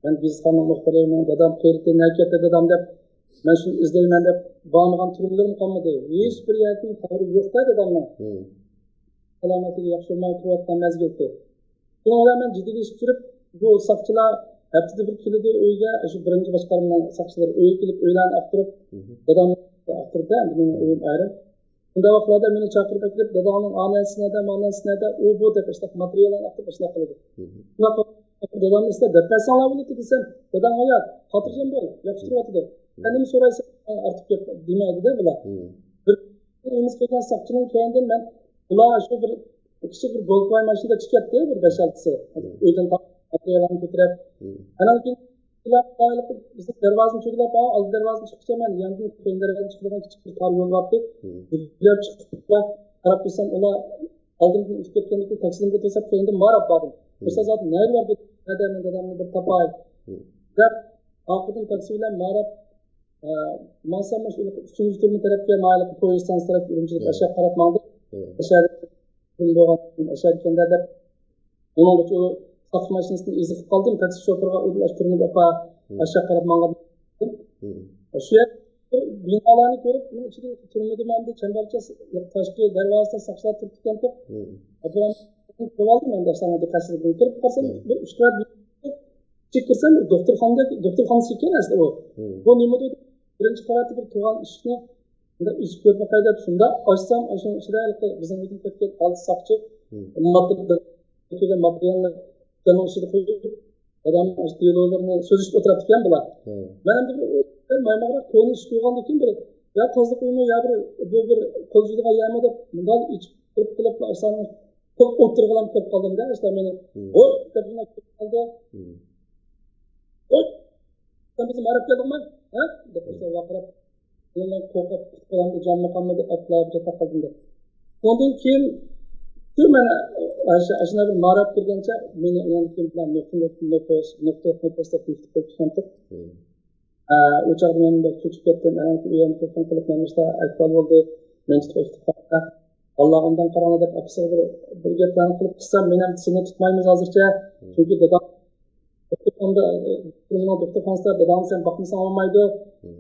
مەن گېزىتخانا مۇخبىرىنىڭ دادام قېرىتى نەگە كەتتى دادام دەپ، مەن شۇنى ئىزدەيمەن دەپ بارمىغان تۈرمىلىرىم قالمىدى. ھېچبىر يەردىن خەۋىرى يوق-دە دادامنىڭ. مم. سالامەتلىكى ياخشى بولماي تۇرۇۋاتقان مەزگىلدە. شۇنىڭ بىلەن مەن جىددىيلىشىپ تۇرۇپ، بۇ ساقچىلار ھەپتىدە بىر كېلىدۇ ئۆيگە، شۇ بىرىنچى باشقارمىنىڭ ساقچىلىرى ئۆيگە كېلىپ ئۆيلەرنى ئاختۇرۇپ، مم. دادامنى ئاختۇرۇپ، مېنىڭ ئۆيۈم ئايرىم. شۇنداق ۋاقىتلاردا مېنى چاقىرىپ ئەكېلىپ، داداڭنىڭ ئانىسى نەدە، مانىسى نەدە، ئۇ بۇ دەپ ئىشتاق ماتېرىياللارنى ئاختۇرۇپ ئىشتاق قىلىدۇ. مم. شۇنداق قىلىپ دادامنى ئىشتە دەپ بەرسەڭلار بولىدۇ دېسەم، داداڭ ھايات، خاتىرجەم بول، ياخشى تۇرۇۋاتىدۇ. سەن نېمە سورايسەن، ئارتۇق گەپ دېمەيدۇ-دە بۇلار. مم. بىر ئېلىمىز كەلگەن ساقچىنىڭ كەينىدىن مەن، بۇلار شۇ بىر كىشى بىر گولكىۋاي ماشىنىدا چىقىپ كەتتى، بىر بەش-ئالتىسى. مم. ئۆيدىن ماتېرىياللارنى كۆتۈرۈپ. مم. ئانان كېيىن بىزنىڭ دەرۋازىنى چۆگىلەپ، ھا، ئالدى دەرۋازىنى چىققۇچە مەن ياندىن كەينى دەرۋازىنى چىقىدىغان كىچىك بىر تار يول بارتى. مم. بىزلەر چىقىپ قاراپ تۇرسام، ئۇلار ئالدىمدىن ئۆتۈپ كەتكەندىن كېيىن تاكسىدىن بىر توساپ كەينىدىن ماراپ باردىم. مم. بىر سائەت نەگە باردى؟ نەدە مەن دادامنى بىر تاپاي. مم. دەپ، ئارقىدىن تاكسى بىلەن ماراپ، ئە، ماڭسام مۇشۇ ئۈچىنچى تۈرمە تەرەپكە، مايلىق پويىز ستانسىسى تەرەپكە ئۈرۈمچىدىن مم. ئەشەگە قاراپ ماڭدىم. مم. ئەشەدىن بولغان، ئەشەدىكەندە دەپ، ئۇنىڭغىچە ئۇ ساقچى ماشىنىسىنى ئېزىقىپ قالدىم. تاكسى شوپۇرىغا ئۇدۇل ئاشۇ تۈرمىگە ئاپا، مم. ئەشەگە قاراپ ماڭغان. مم. شۇ يەر بىنالارنى كۆرۈپ، مېنىڭ ئىچىدە تۈرمىدە مەندە چەمبەرچە تاشقى دەرۋازىسىدا ساقچىلار تۇرۇپتىكەنتۇق. مم. ئاپام كىرىۋالدىم ئەمدى ئاشۇ دىققەتسىزلىك بىلەن كىرىپ قارىسام، مم. بىر ئۈچ قەۋەت ئىشىككە كىرسەم، دوختۇرخانىدا، دوختۇرخانىسى ئىكەن ئەسلى ئۇ. مم. بۇ نېمىدۇ؟ بىرىنچى قەۋەتتە بىر تۇرغان ئىشىكنى بۇنداق ئېچىپ كۆرۈپ باقاي دەپ، شۇنداق ئاچسام، ئاشۇ ئىچىدە ھېلىقى بىزنىڭ ئۆيدىن كەتكەن ئالتە ساقچى، ماتېرىيال، ماتېرىيالنى ئىشىكنىڭ ئىچىدە قويۇپ، دادامنىڭ ئاشۇ دېلولىرىنى سۆزلىشىپ ئولتۇراتتىكەن بۇلار. مەن ئەمدى بىر مايماقراق كونا ئىش قىلغاندىن كېيىن بىر، يا تازىلىق ئۆيمۇ، يا بىر، بۇ بىر قول يۇيىدىغان يەرمۇ دەپ، مۇنداق ئىچىپ كىرىپ قېلىپ، ئاشۇلارنى كۆپ ئولتۇرغىلام كېلىپ قالدىم-دە، ئاشۇلار مېنى، ھوي دەپ، مۇنداق كېلىپ قالدى. ھوي، سەن بىزنى ماراپ كەلدىڭمۇ؟ ھە؟ دەپ، ئاشۇلار ۋارقىراپ، مەن قورقۇپ، قۇتقۇزامدۇ، جانمۇ قالمىدى، ئاتلاپ كېتىپ قالدىم دەپ. ئۇنىڭدىن كېيىن، شۇ مەن، ئاشۇ، ئاشۇنداق بىر ماراپ كىرگەنچە، مېنى ئۇنىڭدىن كېيىن بىلەن نۇقتا، نۇقتا، نۇقتا، نۇقتا، نۇقتا دەپ بېكىتىپ قويۇپ كېتىپتۇ. ئە، ئۇ چاغدا مەن بەك چۆچۈپ كەتتىم. ئەنە ئۇيان تېلېفون قىلىپ، مەن مۇشۇنداق ئەھۋال بولدى. مەن چىقىپ كېتىپ قالدىم. ئاللا ئۇنداق قاراڭ دەپ ئاپىسىغا بىر، بىر گەپلەرنى قىلىپ قىلسام، مېنى سېنى تۇتمايمىز ھازىرچە. چۈنكى دادام، ئە، دوختۇرخانىسىدا دادامنى سەن باقمىساڭ بولمايدۇ.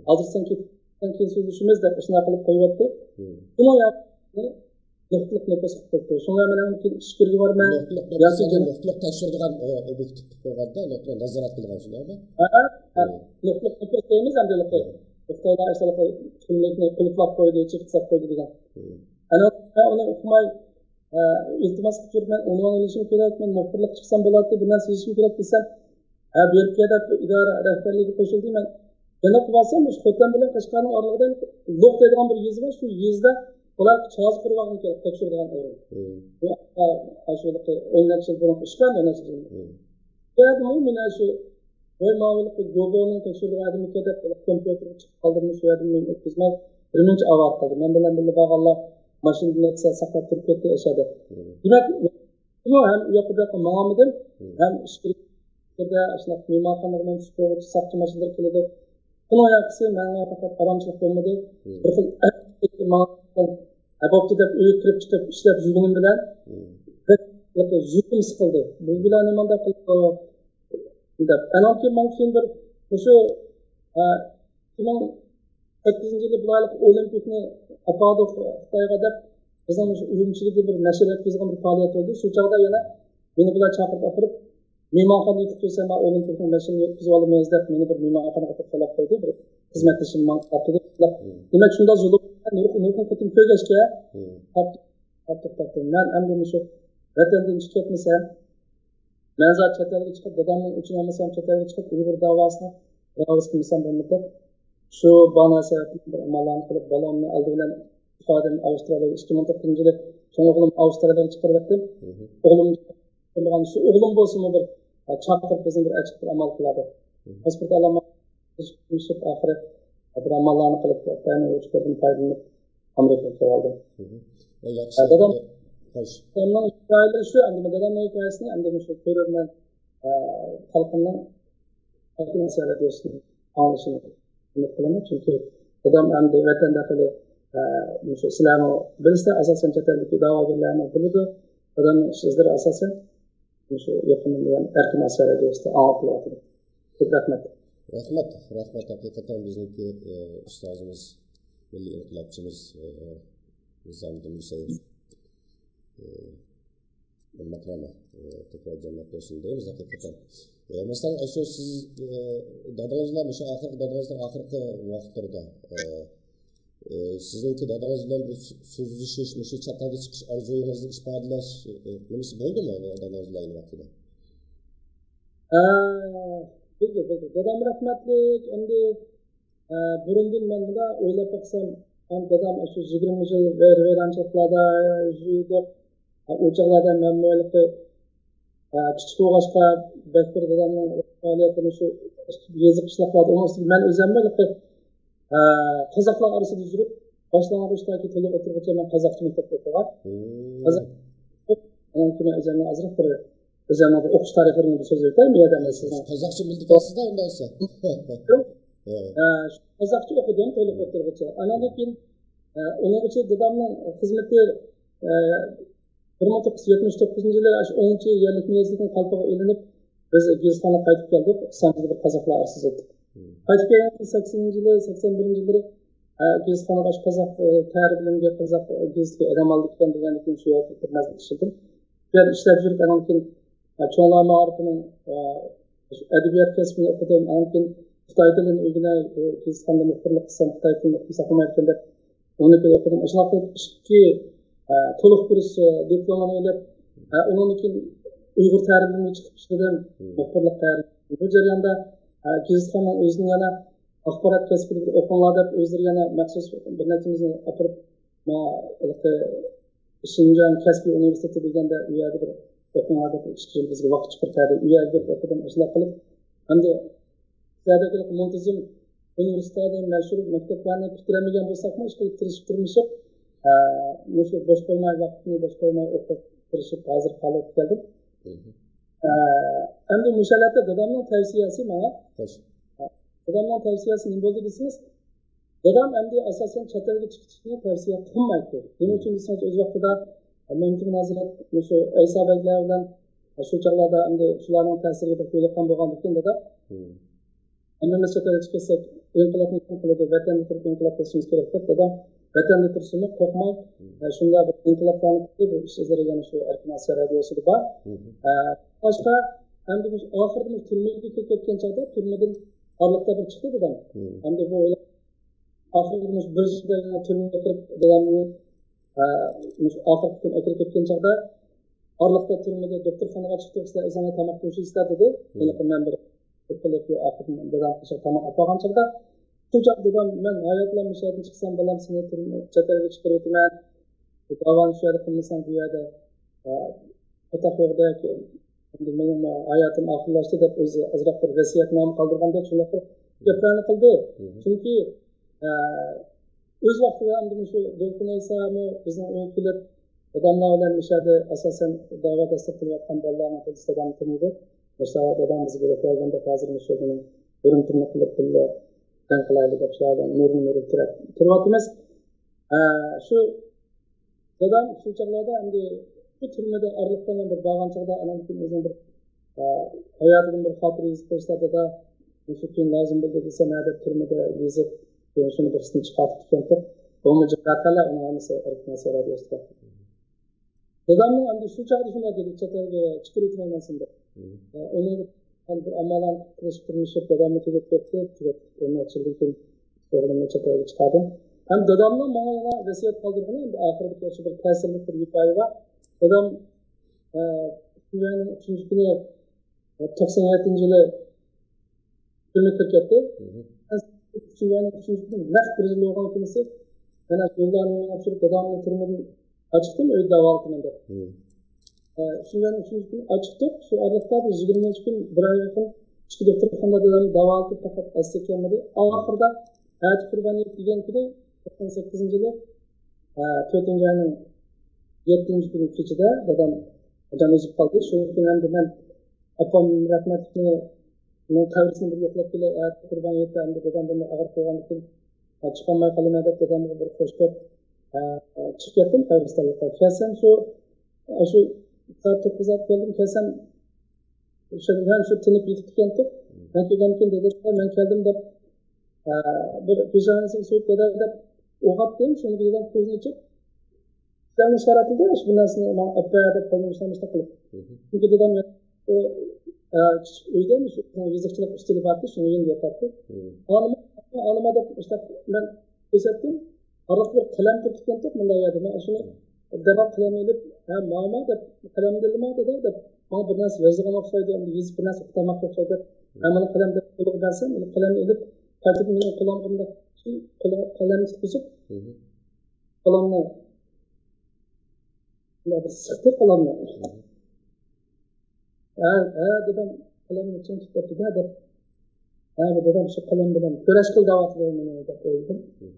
ھازىر سەن كېتىپ، سەن كېيىن سۆزلىشىمىز دەپ ئىشۇنداق قىلىپ قويۇۋەتتى. شۇنىڭ ياقى نۇقتىلىق نەپەس قىلىپ كەتتى. شۇڭا مەن ئەمدى ئىچكىرىگە بارىمەن. نۇقتىلىق ياكى نەپەس، نۇقتىلىق تەكشۈرىدىغان، ئە، ئوبيېكتىپ قويغاندا، نۇقتىلىق نازارەت قىلغان شۇنداقمۇ؟ ھە، ھە. نۇقتىلىق نەپەس دەيمىز ئەمدى، خىتايدا ئاشۇنداق كىملىكنى قۇلۇپلاپ قويدى، چېكىتساپ قويدى دېگەن. ئەنە مەن ئۇنى ئۇقماي، ئە، ئىلتىماس قىلىپ يۈرۈپ، مەن ئۇنۋان ئېلىشىم كېرەك، مەن مۇخبىرلىققا چىقسام بولاتتى، بىر نەرسە يېزىشىم كېرەك دېسەم، ھە، بېرىپ كەل دەپ ئىدارە رەھبەرلىكىگە قوشۇلدى. مەن يەنە قىلىۋالسام، مۇشۇ خوتەن بىلەن قەشقەرنىڭ ئارىلىقىدا لوق دەيدىغان بىر يېزا بار، شۇ يېزىدا ئۇلار چازا قۇرۇۋالغان كېرەك، تەكشۈرىدىغان ئورۇن. بۇ، ئە، ئاشۇ ئون نەچچە يىل بۇرۇنقى ئىشلار، ئون نەچچە يىل. بۇ يەردىمۇ مېنى شۇ، ۋاي، ماۋۇلۇق گوبونىڭ تەكشۈرىدىغان ئادىمى ئىكەن دەپ، كومپيۇتېرغا چىقىپ قالدىم، شۇ يەردىن مېنى ئۆتكۈزمەي، بىر مۇنچە ئاۋارە قىلدى. مەن بىلەن بىللە بارغانلار ماشىنىدىن ساقلاپ تۇرۇپ كەتتى ئەشەدە. دېمەك، مەن ھەم ئۇ ياققا بۇ ياققا ماڭالمىدىم، ھەم ئىچكىرىدە ئاشۇنداق مېھمانخانىغا مەن چۈشۈپ بولغۇچە ساقچى ماشىنىلىرى كېلىدۇ. بۇنىڭ ياقىسى ماڭا پەقەت ئارامچىلىق بولمىدى. بىر خىل ئەركىنلىك ماڭا، ھە، بوپتۇ دەپ ئۆيگە كىرىپ چىقىپ ئىشلەپ يۈرگىنىم بىلەن بەك زۇكۇم سىقىلدى. بۇ بىلەن نېمانداق قىلىپ دەپ. ئانان كېيىن ماڭا كېيىن بىر مۇشۇ، ئە، ئىككى مىڭ سەككىزىنچى يىلى بۇلارلىق ئولىمپىكنى ئاپاردۇق خىتايغا دەپ، بىزنىڭ مۇشۇ ئۈرۈمچىدىكى بىر نەشرىيات يۈزىدىن بىر پائالىيەت بولدى. شۇ چاغدا يەنە مېنى بۇلار چاقىرىپ ئاپىرىپ، مېھمانخانىدا يېتىپ كەلسەم، مەن ئولىمپىكنىڭ مەشىنىنى يەتكۈزۈپ ئالىمىز دەپ، مېنى بىر مېھمانخانىغا ئاپىرىپ سالاپ قويدى. بىر خىزمەتدىشىم ماڭا تارتتى دەپ. دېمەك، شۇنداق زۇلۇم، نۇرغۇن، نۇرغۇن قېتىم كۆرگەچكە، تارتتۇق، تارتتۇق، تارتتۇق. مەن ئەمدى مۇشۇ ۋەتەندىن چىقىپ كەتمىسەم، مەن زادى چەت ئەلگە چىقىپ، دادامنىڭ ئۆچىنى ئالمىسام، چەت ئەلگە چىقىپ، ئۇيغۇر داۋاسىنى داۋاسى قىلمىسام بولمىدى دەپ، شۇ بانا سەۋەبتىن بىر ئاماللارنى قىلىپ، بالامنى ئالدى بىلەن ئىپادىمنى ئاۋسترالىيەگە ئىككى مىڭ توققۇزىنچى يىلى چوڭ ئوغلۇم ئاۋسترالىيەگە چىقىرىۋەتتىم. ئوغلۇم، شۇ ئوغلۇم بولسىمۇ بىر، ئە، چاقىرىپ، بىزنى بىر ئەچىق بىر ئامال قىلادۇ. پاسپورت ئالالماي، ئاخىرى بىر ئاماللارنى قىلىپ، ئۇچۇرلىرىدىن پايدىلىنىپ، ئامېرىكىغا كېلىۋالدىم. ھە، دادام، دادامنىڭ ھېكايىلىرى شۇ، ئەمدى دادامنىڭ ھېكايىسىنى ئەمدى مۇشۇ كۆرۈرمەن، ئە، خەلقىمنىڭ ئەركىن ئەسەر رادىيوسىنى ئاڭلىشىنى ئۈمىد قىلىمەن. چۈنكى دادام ئەمدى ۋەتەندە خېلى، ئە، مۇشۇ سىلەرمۇ بىلىسىلەر، ئاساسەن چەت ئەلدىكى دەۋاگەرلەرمۇ بىلىدۇ. دادامنىڭ ئىش ئىزلىرى ئاساسەن مۇشۇ يېقىندىن بۇيان ئەركىن ئەسەر رادىيوسىدا ئاڭلىتىلىۋاتىدۇ. كۆپ رەھمەت. رەھمەت، رەھمەت. ھەقىقەتەن بىزنىڭكى، ئە، ئۇستازىمىز، مىللىي ئىنقىلابچىمىز، ئە، نىزامىدىن ھۈسەيىن، ئە، مەھرەمە، ئە، تەكرار جەننەت بولسۇن دەيمىز ھەقىقەتەن. ئە، مەسىلەن، ئاشۇ سىز، ئە، دادىڭىز بىلەن، مۇشۇ ئاخىرقى، دادىڭىزنىڭ ئاخىرقى ۋاقىتلىرىدا، ئە، ئە، سىزنىڭكى دادىڭىز بىلەن بىر سۆ-، سۆزلىشىش، مۇشۇ چەت ئەلگە چىقىش ئارزۇيىڭىزنى ئىپادىلەش، ئە، نېمىسى بولدىمۇ دادىڭىز بىلەن ئەينى ۋاقتىدا؟ ئە، بولدى، بولدى. دادام رەھمەتلىك، ئەمدى، ئە، بۇرۇندىن مەن مۇنداق ئويلاپ باقسام، ھەم دادام شۇ يىگىرمە يىل ۋەي-، ۋەيرانچىلىقلاردا يۈرۈپ، ئۇ چاغلاردا مەنمۇ ھېلىقى، ئە، كىچىك بولغاچقا، بەك بىر دادامنىڭ پائالىيەتلىرىنى شۇ يېزا قىشلاقلاردا ئۇنىڭ ئۈستىگە مەن ئۆزۈممۇ ھېلىقى، ئە، قازاقلار ئارىسىدا يۈرۈپ، باشلانغۇچتىكى تولۇق ئوتتۇرىغىچە مەن قازاقچە مەكتەپتە ئوقۇغان. قازاق، ئانان كېيىن ئۆزۈمنى ئازراق بىر، ئۆزۈمنىڭ بىر ئوقۇش تارىخىمنى بىر سۆزلىۋېتەي، مۇ يەردە مەن سىزنىڭ. قازاقچە بىلىدىكەنسىز-دە، ئۇنداق بولسا. ئە، شۇ قازاقچە ئوقۇدۇم تولۇق ئوتتۇرىغىچە. ئانان كېيىن، ئە، ئۇنىڭغىچە دادامنىڭ خىزمىتى، ئە، بىر مىڭ توققۇز يۈز يەتمىش توققۇزىنچى يىلى شۇ ئونىنچى يەرلىك مۇيەسسەسىنىڭ قالپىقىغا ئېلىنىپ، بىز گېزىتخانىغا قايتىپ كەلدۇق. ئىسلامىمىزدا بىر قازاقلار ئارىسىدا ئۆتتۇق. قايتىپ كەلگەندىن كېيىن سەكسىنىنچى يىلى، سەكسەن بىرىنچى يىللىرى، ئە، گېزىتخانىغا ئاشۇ قازاق، ئە، تەرىپىمگە قازاق، ئە، گېزىتىگە ئادەم ئالىدىكەن دېگەندىن كېيىن شۇ يەردە بىر مەزگىل ئىشلىدىم. شۇ يەردە ئىشلەپ يۈرۈپ، ئانان كېيىن، ئە، چوڭلار مائارىپىنىڭ، ئە، ئەدەبىيات كەسپىنى ئوقۇدۇم. ئانان كېيىن خىتاي تىلىنى ئۆگىنەي، ئە، گېزىتخانىدا مۇخبىرلىق قىلسام، خىتاي تىلىنى ئوقۇمىسا بولمايدىكەن دەپ، ئۇنى ئوقۇدۇم. ئاشۇنداق قىلىپ ئىككى، ئە، تولۇق كۇرس، ئە، دىپلومىنى ئېلىپ، ھە، ئۇنىڭدىن كېيىن ئۇيغۇر تەھرىرلىرىگە چىقىپ ئىشلىدىم. مم. مۇخبىرلىق تەھرىرى. بۇ جەرياندا، ھە، گېزىتخاننىڭ ئۆزىنىڭ يەنە ئاخبارات كەسپىدە بىر ئوقۇڭلار دەپ، ئۆزلىرى يەنە مەخسۇس بىر نەچچىمىزنى ئاپىرىپ، ما-، ھېلىقى شىنجاڭ كەسپىي ئۇنىۋېرسىتېتى دېگەندە، ئۇ يەردە بىر ئوقۇڭلار دەپ، ئىككى يىل بىزگە ۋاقىت چىقىرىپ بەردى. ئۇ يەرگە بىر ئوقۇدۇم، ئاشۇنداق قىلىپ. ئەمدى سىلەردەك مۇنتىزىم ئۇنىۋېرسىتېتلارنى، مەشھۇر مەكتەپلەرنى پۈتتۈرەلمىگەن بولساقمۇ، ئىشقىلىپ تىرىشىپ تۇرمۇشۇپ، ئە، مۇشۇ بوش قويماي، ۋاقىتنى بوش قويماي ئوقۇپ، تىرىشىپ ھازىر قالىپ كەلدىم. مم. ئە، ئەمدى مۇشۇ ھالەتتە دادامنىڭ تەۋسىيەسى ماڭا. خوش. دادامنىڭ تەۋسىيەسى نېمە بولدى دېسىڭىز، دادام ئەمدى ئاساسەن چەت ئەلگە چىقىشنى تەۋسىيە قىلمايتتى. نېمە ئۈچۈن دېسىڭىز، ئۆز ۋاقتىدا مەمتىمىن ھەزرەت مۇشۇ ئەيسا بەگلەر بىلەن شۇ چاغلاردا ئەمدى شۇلارنىڭ تەسىرىگە بەك يولۇققان بولغاندىكىن دادا. مم. ھەممىمىز چەت ئەلگە چىقىپ كەتسەك، ئىنقىلابنى كىم قىلىدۇ؟ ۋەتەندە تۇرۇپ ئىنقىلاب قىلىشىمىز كېرەك دەپ، دادا ۋەتەندە تۇرسىمۇ قورقماي، مم. ئە، شۇنداق بىر ئىنقىلابلارنى قىلدى. بۇ ئىش ئىزلىرى يەنە شۇ ئەركىن ئاسىيا رادىيوسىدا بار. مم. ئە، باشقا، ئەمدى مۇشۇ ئاخىرىدا مۇشۇ تۈرمىگە كىرىپ كەتكەن چاغدا، تۈرمىدىن ئارىلىقتا بىر چىقتى دادام. مم. ئەمدى بۇ ئاخىرىدا مۇشۇ بىر يىلدا يەنە تۈرمىگە كىرىپ، دادامنى، ئە، مۇشۇ ئاخىرقى كۈن ئەكىرىپ كەتكەن چاغدا، ئارىلىقتا تۈرمىدە دوختۇرخانىغا چىقتۇق، سىلەر ئۆزۈڭلار تاماق توشۇيسىلەر دېدى. مم. ھېلىقى مەن بىر قىلىپ، ئاخىرىدا دادام قىشاپ تاماق ئاپارغان چاغدا، شۇ چاغدا دادام، مەن ھاياتلا مۇشۇ يەردىن چىقسام، بالام سېنى تۈرمە، چەت ئەلگە چىقىرىۋېتىمەن. داۋانى شۇ يەردە قىلمىساڭ، بۇ يەردە، ئە، ئاتاق يوقدەك، ئەمدى مېنىڭ ھاياتىم ئاخىرلاشتى دەپ ئۆزى ئازراق بىر ۋەسىيەتنامە قالدۇرغاندەك شۇنداق بىر گەپلەرنى قىلدى. مم. چۈنكى، ئە، ئۆز ۋاقتىدا ئەمدى مۇشۇ دولقۇن ئەيسامۇ بىزنىڭ ئۆيگە كېلىپ، داداملار بىلەن مۇشۇ يەردە ئاساسەن داۋا دەسسەپ قىلىۋاتقان بالىلارنىڭ توغرىسىدا دادام تونۇيدۇ. مۇشۇ دادام بىزگە بولۇپ بەرگەندەك ھازىر مۇشۇ مېنىڭ ھۆرمىتىمنى قىلىپ بىللە جەڭ قىلايلى دەپ شۇلار بىلەن نۇرۇن نۇرۇن تىرەپ تۇرۇۋاتىمىز. ئە، شۇ دادام شۇ چاغلاردا ئەمدى شۇ تۈرمىدە ئارىلىقتا مەن بىر بارغان چاغدا ئانام كېيىن ئۆزىنىڭ بىر، ئە، ھاياتىدىن بىر خاتىرە يېزىپ قويسا، دادا، مۇشۇ كېيىن لازىم بولدى دېسە، ھە دەپ تۈرمىدە يېزىپ، كېيىن شۇنى بىرسىنى چىقارتىپ كەلدۇق. بۇمۇ جىق ۋەقەلەر، ئۇنىڭ ھەممىسى ئەركىن ئاسىيا رادىيوسىدا. دادامنىڭ ئەمدى شۇ چاغدا شۇنداق دېدى، چەت ئەلگە چىقىرىۋېتىمەن مەن سېنى دەپ. مم. ئە، ئۇنى ھەم بىر ئامالەن تىرىشىپ تۇرمۇشۇپ، داداممۇ تۈگەپ كەتتى. تۈگەپ، بىر نەچچە يىلدىن كېيىن ئوغلۇمنى چەت ئەلگە چىقاردىم. ھەم دادامنىڭ ماڭا يەنە ۋەسىيەت قالدۇرغىنى، ئەمدى ئاخىرىدىكى شۇ بىر تەسىرلىك بىر ھېكايە بار. دادام، ئە، شۇ يىلنىڭ ئۈچىنچى كۈنى، ئە، توقسان يەتتىنچى يىلى تۈرمىگە كىرىپ كەتتى. مم. شۇ يىلنىڭ ئۈچىنچى كۈنى نەق بىر يىل بولغان كۈنىسى مەن يوللارنى ئاپىرىپ دادامنى تۈرمىدىن ئاچىقتىم، ئۆيدە داۋالىتىمەن دەپ. مم. ئە، شۇ يىلنىڭ ئۈچىنچى كۈنى ئاچىقتۇق. شۇ ئارىلىقتا بىر يىگىرمىنچى كۈن بىر ئايغا يېقىن ئىككى دوختۇرخانىدا دادامنى داۋالىتىپ پەقەت ئەسلىگە كەلمىدى. ئاخىرىدا ئەتە قۇربان ھېيت دېگەن كۈنى، توقسان سەككىزىنچى يىلى، ئە، تۆتىنچى ئاينىڭ يەتتىنچى كۈنى كېچىدە دادام جان ئۈزۈپ قالدى. شۇ كۈنى ئەمدى مەن ئاپام رەھمەتلىكنى، ئۇنىڭ قەبرىسىنى بىر يوقلاپ كېلەي، ئەتە قۇربان ھېيتتا ئەمدى دادام بۇنى ئاغرىپ قويغاندىكىن، ئە، چىقالماي قالىمەن دەپ دادامغا بىر خوش گەپ، ئە، چىقىپ كەتتىم قەبرىستانلىققا. كەلسەم شۇ، ئە، شۇ سائەت توققۇزدا كەلدىم. كەلسەم شۇ، مەن شۇ تىنىپ يېتىپ كەتتىم. مەن كەلگەندىن كېيىن دېدى، مەن كەلدىم دەپ، ئە، بىر پېشانىسىغا سۆيۈپ دادا دەپ ئوغاتتىم. شۇنىڭ بىلەن كۆزىنى ئېچىپ، سەن ئىشارەت قىلدى، شۇ نەرسىنى ماڭا ئەپ بەر دەپ قولىنى مۇشۇنداق مۇشۇنداق قىلىپ. مم. چۈنكى دادام ئۇ، ئە، كىچىك ئۆيدە مۇشۇ يېزىقچىلىق ئۈستىلى بارتى، شۇنىڭ يېنىدا ياتاتتى. مم. ئالىما، ئالىما دەپ مۇشۇنداق مەن كۆرسەتتىم. ئارىلىقتا بىر قەلەم تۇرۇپتىكەنتۇق مۇنداق يەردە. مەن شۇنى دەرھال قەلەمنى ئېلىپ، ھە، ماما دەپ، قەلەمنى ئېلىڭا دېدى دەپ، ماڭا بىر نەرسە يازىدىغان ئوخشايدۇ، ئەمدى يېزىپ بىر نەرسە ئۇقتۇرماققا ئوخشايدۇ دەپ، مەن مانا قەلەم دەپ قولىغا بەرسەم، ئۇنى قەلەمنى ئېلىپ، قايتىدىن مېنىڭ قولۇمغا مۇنداق قولىغا قەلەمنى تۇتقۇزۇپ، مم. قولۇمنى مۇنداق بىر سىقتى قولۇمنى. مم. ھە، ھە، دادام قەلەمنى چىڭ تۇتۇپ دەپ. ھە، بۇ دادام شۇ قەلەم بىلەن كۈرەش قىل دەۋاتىدۇ مېنى دەپ ئويلىدىم. مم.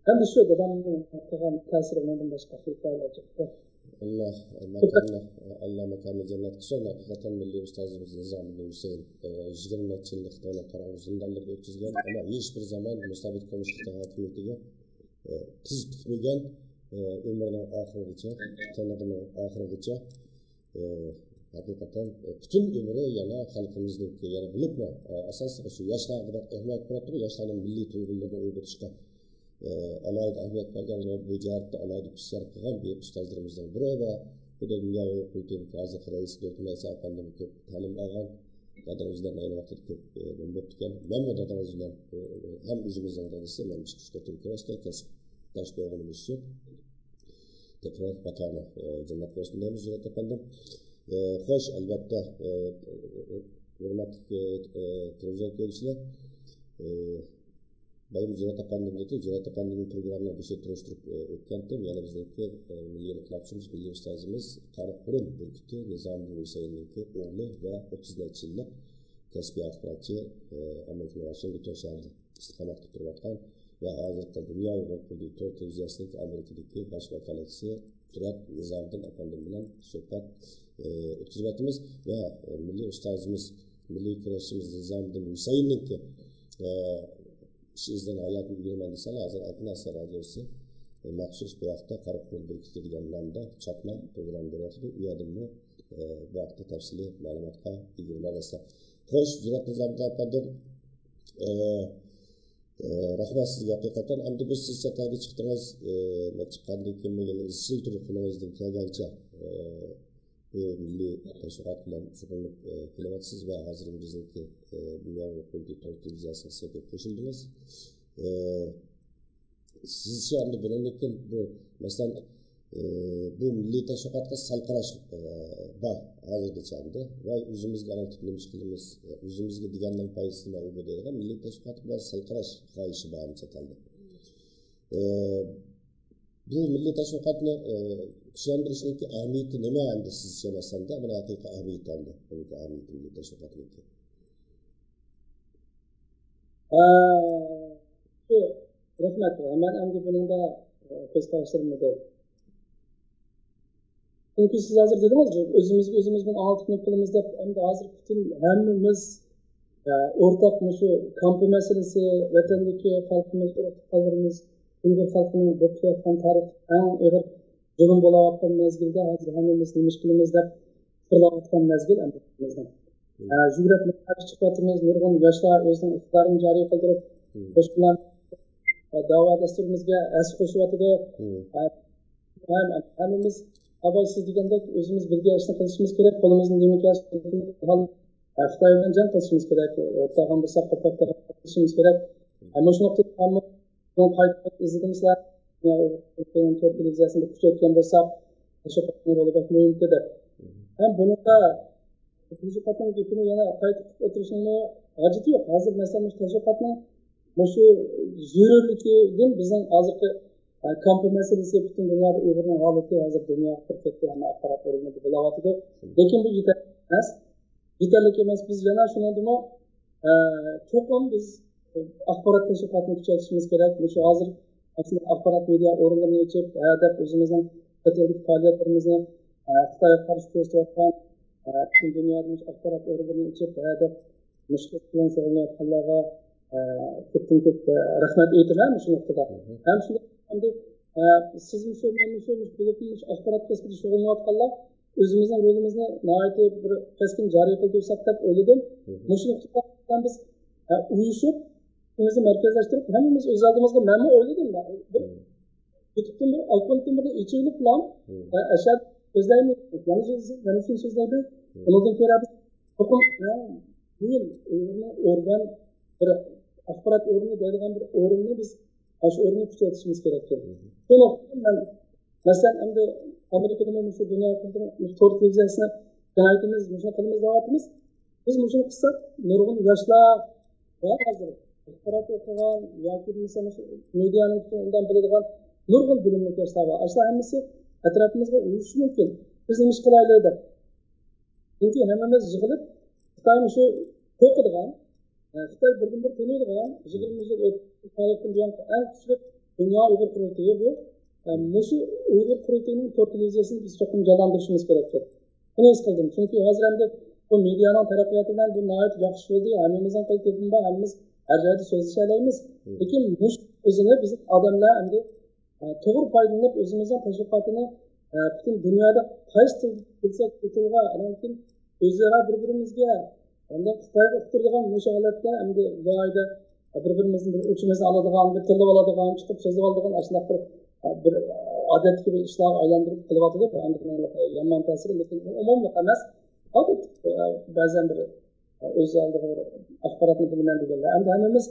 ئەمدى شۇ دادامنىڭ قىلغان تەسىرى ئۇنىڭدىن باشقا ھېكايىلەر جىق. ئاللا، ئاللا، ئاللا ماكانىنى جەننەت قىلسۇن. ھەقىقەتەن مىللىي ئۇستازىمىز نىزامىدىن ھۈسەيىن، ئە، يىگىرمە نەچچە يىللىق دەۋلەت قاراڭغۇ زىندانلىرىدا ئۆتكۈزگەن، ئەمما ھېچ بىر زامان مۇستەبىت كوممۇنىستىك ھاكىمىيىتىگە، ئە، تىز پۈكمىگەن، ئە، ئۆمرىنىڭ ئاخىرىغىچە، تىنىقىنىڭ ئاخىرىغىچە، ئە، ھەقىقەتەن، ئە، پۈتۈن ئۆمرى يەنە خەلقىمىزنىڭكى، يەنە بولۇپمۇ، ئە، ئاساسلىقى شۇ ياشلارغا بەك ئەھمىيەت بېرىپتۇ، ياشلارنىڭ مىللىي تۇيغۇلىرىنى ئويغىتىشقا، ئالاھىدە ئەھمىيەت بەرگەن ۋە بۇ جەھەتتە ئالاھىدە كۈچلەر قىلغان بۈيۈك ئۇستازلىرىمىزنىڭ بىرى ۋە بۇ دۇنيا يول قۇرۇلتىيىنىڭ ھازىرقى رەئىسى دولقۇن ئەيسا ئەپەندىمۇ كۆپ تەلىم ئالغان، دادىڭىز بىلەن ئەينى ۋاقىتتا كۆپ، ئە، نېمە بوپتىكەن. مەنمۇ دادىڭىز بىلەن، ئە، ھەم ئۆزىمىزنىڭ دادىسى، مەن ئىككى ئۈچ قېتىم كۆرۈشكەن كەسىپداش بولغىنىمىز ئۈچۈن. ئەتراپ ماكانى، ئە، جەننەت بولسۇن دەيمىز، جۈرئەت ئەپەندىم. ئە، خوش، ئەلۋەتتە، ئە، ھۆرمەتلىك، ئە، ئە، تېلېۋىزىيە كۆرگۈچىلەر، ئە، بايام جۈرئەت ئەپەندىمنىڭكى، جۈرئەت ئەپەندىمنىڭ پروگراممىنى بىر تونۇشتۇرۇپ، ئە، ئۆتكەنتىم. يەنە بىزنىڭكى، ئە، مىللىي ئىنقىلابچىمىز، مىللىي ئۇستازىمىز قاراقۇرۇم بۈركۈتى نىزامىدىن ھۈسەيىننىڭكى ئوغلى ۋە ئوتتۇز نەچچە يىللىق كەسپىي ئاخباراتچى، ئە، ئامېرىكىنىڭ ۋاشىنگتون شەھىرىدە ئىستىقامەت قىلىپ تۇرۇۋاتقان ۋە ھازىرقى دۇنيا ئۇيغۇر قۇرۇلتىيى تور تېلېۋىزىيەسىنىڭكى ئامېرىكىدىكى باش ۋاكالەتچىسى تۇرات نىزامىدىن ئەپەندىم بىلەن سۆھبەت، ئە، ئۆتكۈزۈۋاتىمىز ۋە، ئە، مىللىي ئۇستازىمىز، مىللىي كۈرەشچىمىز نىزامىدىن ھۈسەيىننىڭكى، ئە، ئىش ئىزدىن ھاياتىنى ئۆگىنىمەن دېسەڭلار، ھازىر ئەتنە ئاسىيا رادىيوسى، ئە، مەخسۇس بۇ ھەقتە قارا قۇرۇم بىرىكىشى دېگەن نامدا چاتما پروگرامما بېرىۋاتىدۇ. ئۇ يەردىنمۇ، ئە، بۇ ھەقتە تەپسىلىي مەلۇماتقا ئىگە بولالىسىلەر. خوش، جۈرئەت نىزامىدىن ئەپەندىم، ئە، ئە، رەھمەت سىزگە ھەقىقەتەن. ئەمدى بۇ سىز چەت ئەلگە چىقتىڭىز، ئە، مەن چىققاندىن كېيىنمۇ يەنە ئىزچىل تۈردە قولىڭىزدىن كەلگەنچە، ئە، بۇ مىللىي تەشۋىقات بىلەن شۇغۇللىنىپ، ئە، كېلىۋاتىسىز ۋە ھازىر بىزنىڭكى، ئە، دۇنيا ھوقۇقى تور تېلېۋىزىيەسىنىڭ سېپىگە قوشۇلدىڭىز. ئە، سىزچە ئەمدى بۇنىڭدىن كېيىن بۇ، مەسىلەن، ئە، بۇ مىللىي تەشۋىقاتقا سەل قاراش، ئە، بار ھازىرغىچە ئەمدى. ۋاي ئۆزىمىزگە ئاڭلىتىپ نېمە ئىش قىلىمىز، ئۆزىمىزگە دېگەننىڭ پايدىسى نېمە بۇ دەيدىغان مىللىي تەشۋىقاتقا بىر سەل قاراش خاھىشى بار چەت ئەلدە. ئە، بۇ مىللىي تەشۋىقاتنى، ئە، كۈچلەندۈرۈشنىڭكى ئەھمىيىتى نېمە ئەمدى سىزچە مەسىلەندە؟ بۇنىڭ ھەقىقىي ئەھمىيىتى ئەمدى، بۇنىڭكى ئەھمىيىتى مىللىي تەشۋىقاتنىڭكى. ئە، شۇ، رەھمەت. مەن ئەمدى بۇنىڭدا، ئە، كۆز قاراشلىرىمنى بەردىم. چۈنكى سىز ھازىر دېدىڭىز، ئۆزىمىزگە ئۆزىمىز بىلەن ئاڭلىتىپ نېمە قىلىمىز دەپ، ئەمدى ھازىر پۈتۈن ھەممىمىز، ئە، ئورتاق مۇشۇ كامپا مەسىلىسى، ۋەتەندىكى خەلقىمىز، ئۇرۇق-تۇغقانلىرىمىز، ئۇيغۇر خەلقىنىڭ بوپكەتكەن تارىخ ئەڭ ئېغىر زۇلۇم بولاۋاتقان مەزگىلدە ھازىر ھەممىمىز نېمە ئىش قىلىمىز دەپ پىكىرلەۋاتقان مەزگىل ئەمدى بىزنىڭ. ئە، يۈگرەپ چىقىۋاتىمىز، نۇرغۇن ياشلار ئۆزىنىڭ ئىقتىدارىنى جارى قىلدۇرۇپ، قوشۇنلار، ئە، دەۋا دەستۇرىمىزگە ھەسسە قوشۇۋاتىدۇ. ئە، ھەم-، ھەممىمىز ئاۋۋال سىز دېگەندەك ئۆزىمىز بىلگەن ئىشنى قىلىشىمىز كېرەك، قولىمىزدىن نېمە كەلسە خىتاي بىلەن جەڭ قىلىشىمىز كېرەك، ئورتاقلاشقان بولساق، قوپاقلاشقان قىلىشىمىز كېرەك. ئە، مۇشۇ نۇقتىدا بۇنى قايتا ئىزدىدىم سىلەر. تور تېلېۋىزىيەسىنى كۈچەيتكەن بولساق، تەشۋىقاتنىڭ رولى بەك مۇھىمكى دەپ. ھەم بۇنىڭدا تەشۋىقاتنىڭ گېپىنى يەنە قايتا قىلىپ ئولتۇرۇشنىڭمۇ ھاجىتى يوق. ھازىر مەسىلەن، مۇشۇ تەشۋىقاتنىڭ مۇشۇ زۆرۈرلۈكىدىن بىزنىڭ ھازىرقى، ئە، كامپا مەسىلىسى، پۈتۈن دۇنيادا ئۇيغۇرنىڭ ھالىتى ھازىر دۇنياغا پۈركەپ ھەممە ئاخبارات ئورگىنىدا بىلاۋاتىدۇ. لېكىن بۇ يېتەرلىك ئەمەس. يېتەرلىك ئەمەس. بىز يەنە شۇنىڭدىمۇ، ئە، چوقۇم بىز ئاخبارات تەشۋىقاتىنى كۈچەيتىشىمىز كېرەك. مۇشۇ ھازىر ئاشۇنداق ئاخبارات مېدىيا ئورۇنلىرىنى ئېچىپ، ھە دەپ ئۆزىمىزنىڭ چەت ئەلدىكى پائالىيەتلىرىمىزنى، ئە، خىتايغا قارشى كۆرسىتىۋاتقان، ئە، پۈتۈن دۇنيادا مۇشۇ ئاخبارات ئورۇنلىرىنى ئېچىپ، ھە دەپ مۇشۇ ئىش بىلەن شۇغۇللىنىۋاتقانلارغا، ئە، كۆپتىن كۆپ، ئە، رەھمەت ئېيتىمەن مۇشۇ نۇقتىدا. ھەم شۇنداق ئەمدى، ئە، سىزمۇ شۇ، مەنمۇ شۇ، بولۇپمۇ مۇشۇ ئاخبارات كەسپىدە شۇغۇللىنىۋاتقانلار ئۆزىمىزنىڭ رولىمىزنى ناھايىتى بىر كەسكىن جارى قىلدۇرساق دەپ ئويلىدىم. مۇشۇ نۇقتىدا بىز، ئە، ئۇيۇشۇپ، ئۆزىمىزنى مەركەزلەشتۈرۈپ، ھەممىمىز ئۆز ئالدىمىزغا، مەنمۇ ئويلىدىم، بىر يۇتۇپتىن بىر ئايفونتىن بىرنى ئېچىۋېلىپ بىلەن، ئە، ئەشەد سۆزلەيمىز، ياخشى سۆزلەيدۇ. ئۇنىڭدىن كۆرە بىز چوقۇم، ئە، بۇ يىل ئۇيغۇرنىڭ ئورگان، بىر ئاخبارات ئورنى دەيدىغان بىر ئورۇننى بىز، ئاشۇ ئورۇننى كۈچەيتىشىمىز كېرەك. شۇ نۇقتىدىن مەن، مەسىلەن، ئەمدى ئامېرىكىدىمۇ مۇشۇ دۇنيا مۇشۇ تور تېلېۋىزىيەسىنى كېڭەيتىمىز، مۇشۇنى قىلىمىز دەۋاتىمىز. بىز مۇشۇنى قىلساق، نۇرغۇن ياشلار ۋە ھازىر ئاخبارات ئوقۇغان ياكى بولمىسا مۇشۇ مېدىيانىڭ ئۇلىدىن بىلىدىغان نۇرغۇن بىلىملىك ياشلار بار. ئاشۇلار ھەممىسى ئەتراپىمىزغا ئۇيۇشۇشى مۇمكىن. بىز نېمە ئىش قىلايلى دەپ. چۈنكى ھەممىمىز يىغىلىپ، خىتاي مۇشۇ قورقىدىغان، ئە، خىتاي بىردىنبىر تونۇيدىغان، يىگىرمە يىل ئۆتكەن تارىختىن بۇيانقى ئەڭ كۈچلۈك دۇنيا ئۇيغۇر قۇرۇلتىيى بۇ. ئە، مۇشۇ ئۇيغۇر قۇرۇلتىيىنىڭ تور تېلېۋىزىيەسىنى بىز چوقۇم جانلاندۇرۇشىمىز كېرەك دەپ بۇنى ھېس قىلدىم. چۈنكى ھازىر ئەمدى بۇ مېدىيانىڭ تەرەققىياتى بىلەن بۇ ناھايىتى ياخشى بولدى. ھەممىمىزنىڭ قول تېلېفونى بار، ھەممىمىز ھەر جايدا سۆزلىشەلەيمىز. لېكىن مۇشۇ ئۆزىنى بىز ئادەملەر ئەمدى، ئە، توغرا پايدىلىنىپ، ئۆزىمىزنىڭ تەشۋىقاتىنى، ئە، پۈتۈن دۇنيادا قايسى تىلدا قىلساق، شۇ تىلغا، ئاندىن كېيىن ئۆزئارا بىر-بىرىمىزگە ئاندىن خىتايغا ئۇقتۇرىدىغان مۇشۇ ھالەتتە ئەمدى بۇ ئايدا بىر-بىرىمىزنى بىر ئۇچىمىزنى ئالىدىغان، بىر تىللاپ ئالىدىغان، چىقىپ سۆزلەپ ئالىدىغان ئاشۇنداق بىر، بىر ئادەتتىكى بىر ئىشلارغا ئايلاندۇرۇپ قىلىۋاتىدۇ. ئەمدى بۇنىڭ يامان تەسىرى، لېكىن ئۇ ئومۇملۇق ئەمەس. ئادەتتىكى، بەزەن بىر ئۆز ئالدىغا بىر ئاخباراتنى بىلىمەن دېگەنلەر. ئەمدى ھەممىمىز،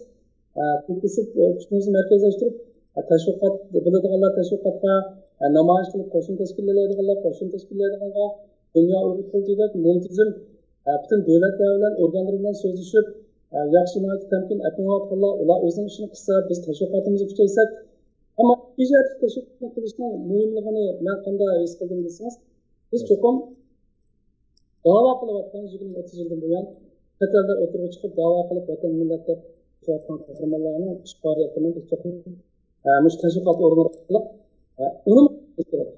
ئە، كۆپلىشىپ، ئە، كۈچىمىزنى مەركەزلەشتۈرۈپ، ئە، تەشۋىقات، بىلىدىغانلار تەشۋىقاتقا، نامايىش قىلىپ قوشۇن تەشكىللەيدىغانلار قوشۇن تەشكىللەيدىغانغا، دۇنيا ئۇيغۇر قۇرۇلتىيىدەك مۇنتىزىم، پۈتۈن دۆلەتلەر بىلەن، ئورگانلار بىلەن سۆزلىشىپ، ياخشى، ناھايىتى تەمكىن ئەپلىنىۋاتقانلار، ئۇلار ئۆزىنىڭ ئىشىنى قىلسا، بىز تەشۋىقاتىمىزنى كۈچەيتسەك، ئەمما ئىجادىي تەشۋىقاتنى قىلىشنىڭ مۇھىملىقىنى مەن قانداق ھېس قىلدىم دېسىڭىز، بىز چوقۇم داۋا قىلىۋاتقان، يىگىرمە، ئوتتۇز يىلدىن بۇيان چەت ئەلدە ئوتتۇرىغا چىقىپ داۋا قىلىپ، ۋەتەن، مىللەت دەپ تۇرۇۋاتقان قەھرىمانلارنىڭ ئىش پائالىيىتىنى بىز چوقۇم، ئە، مۇشۇ تەشۋىقات ئورنى ئارقىلىق، ئە، ئۇنىمۇ كېرەك.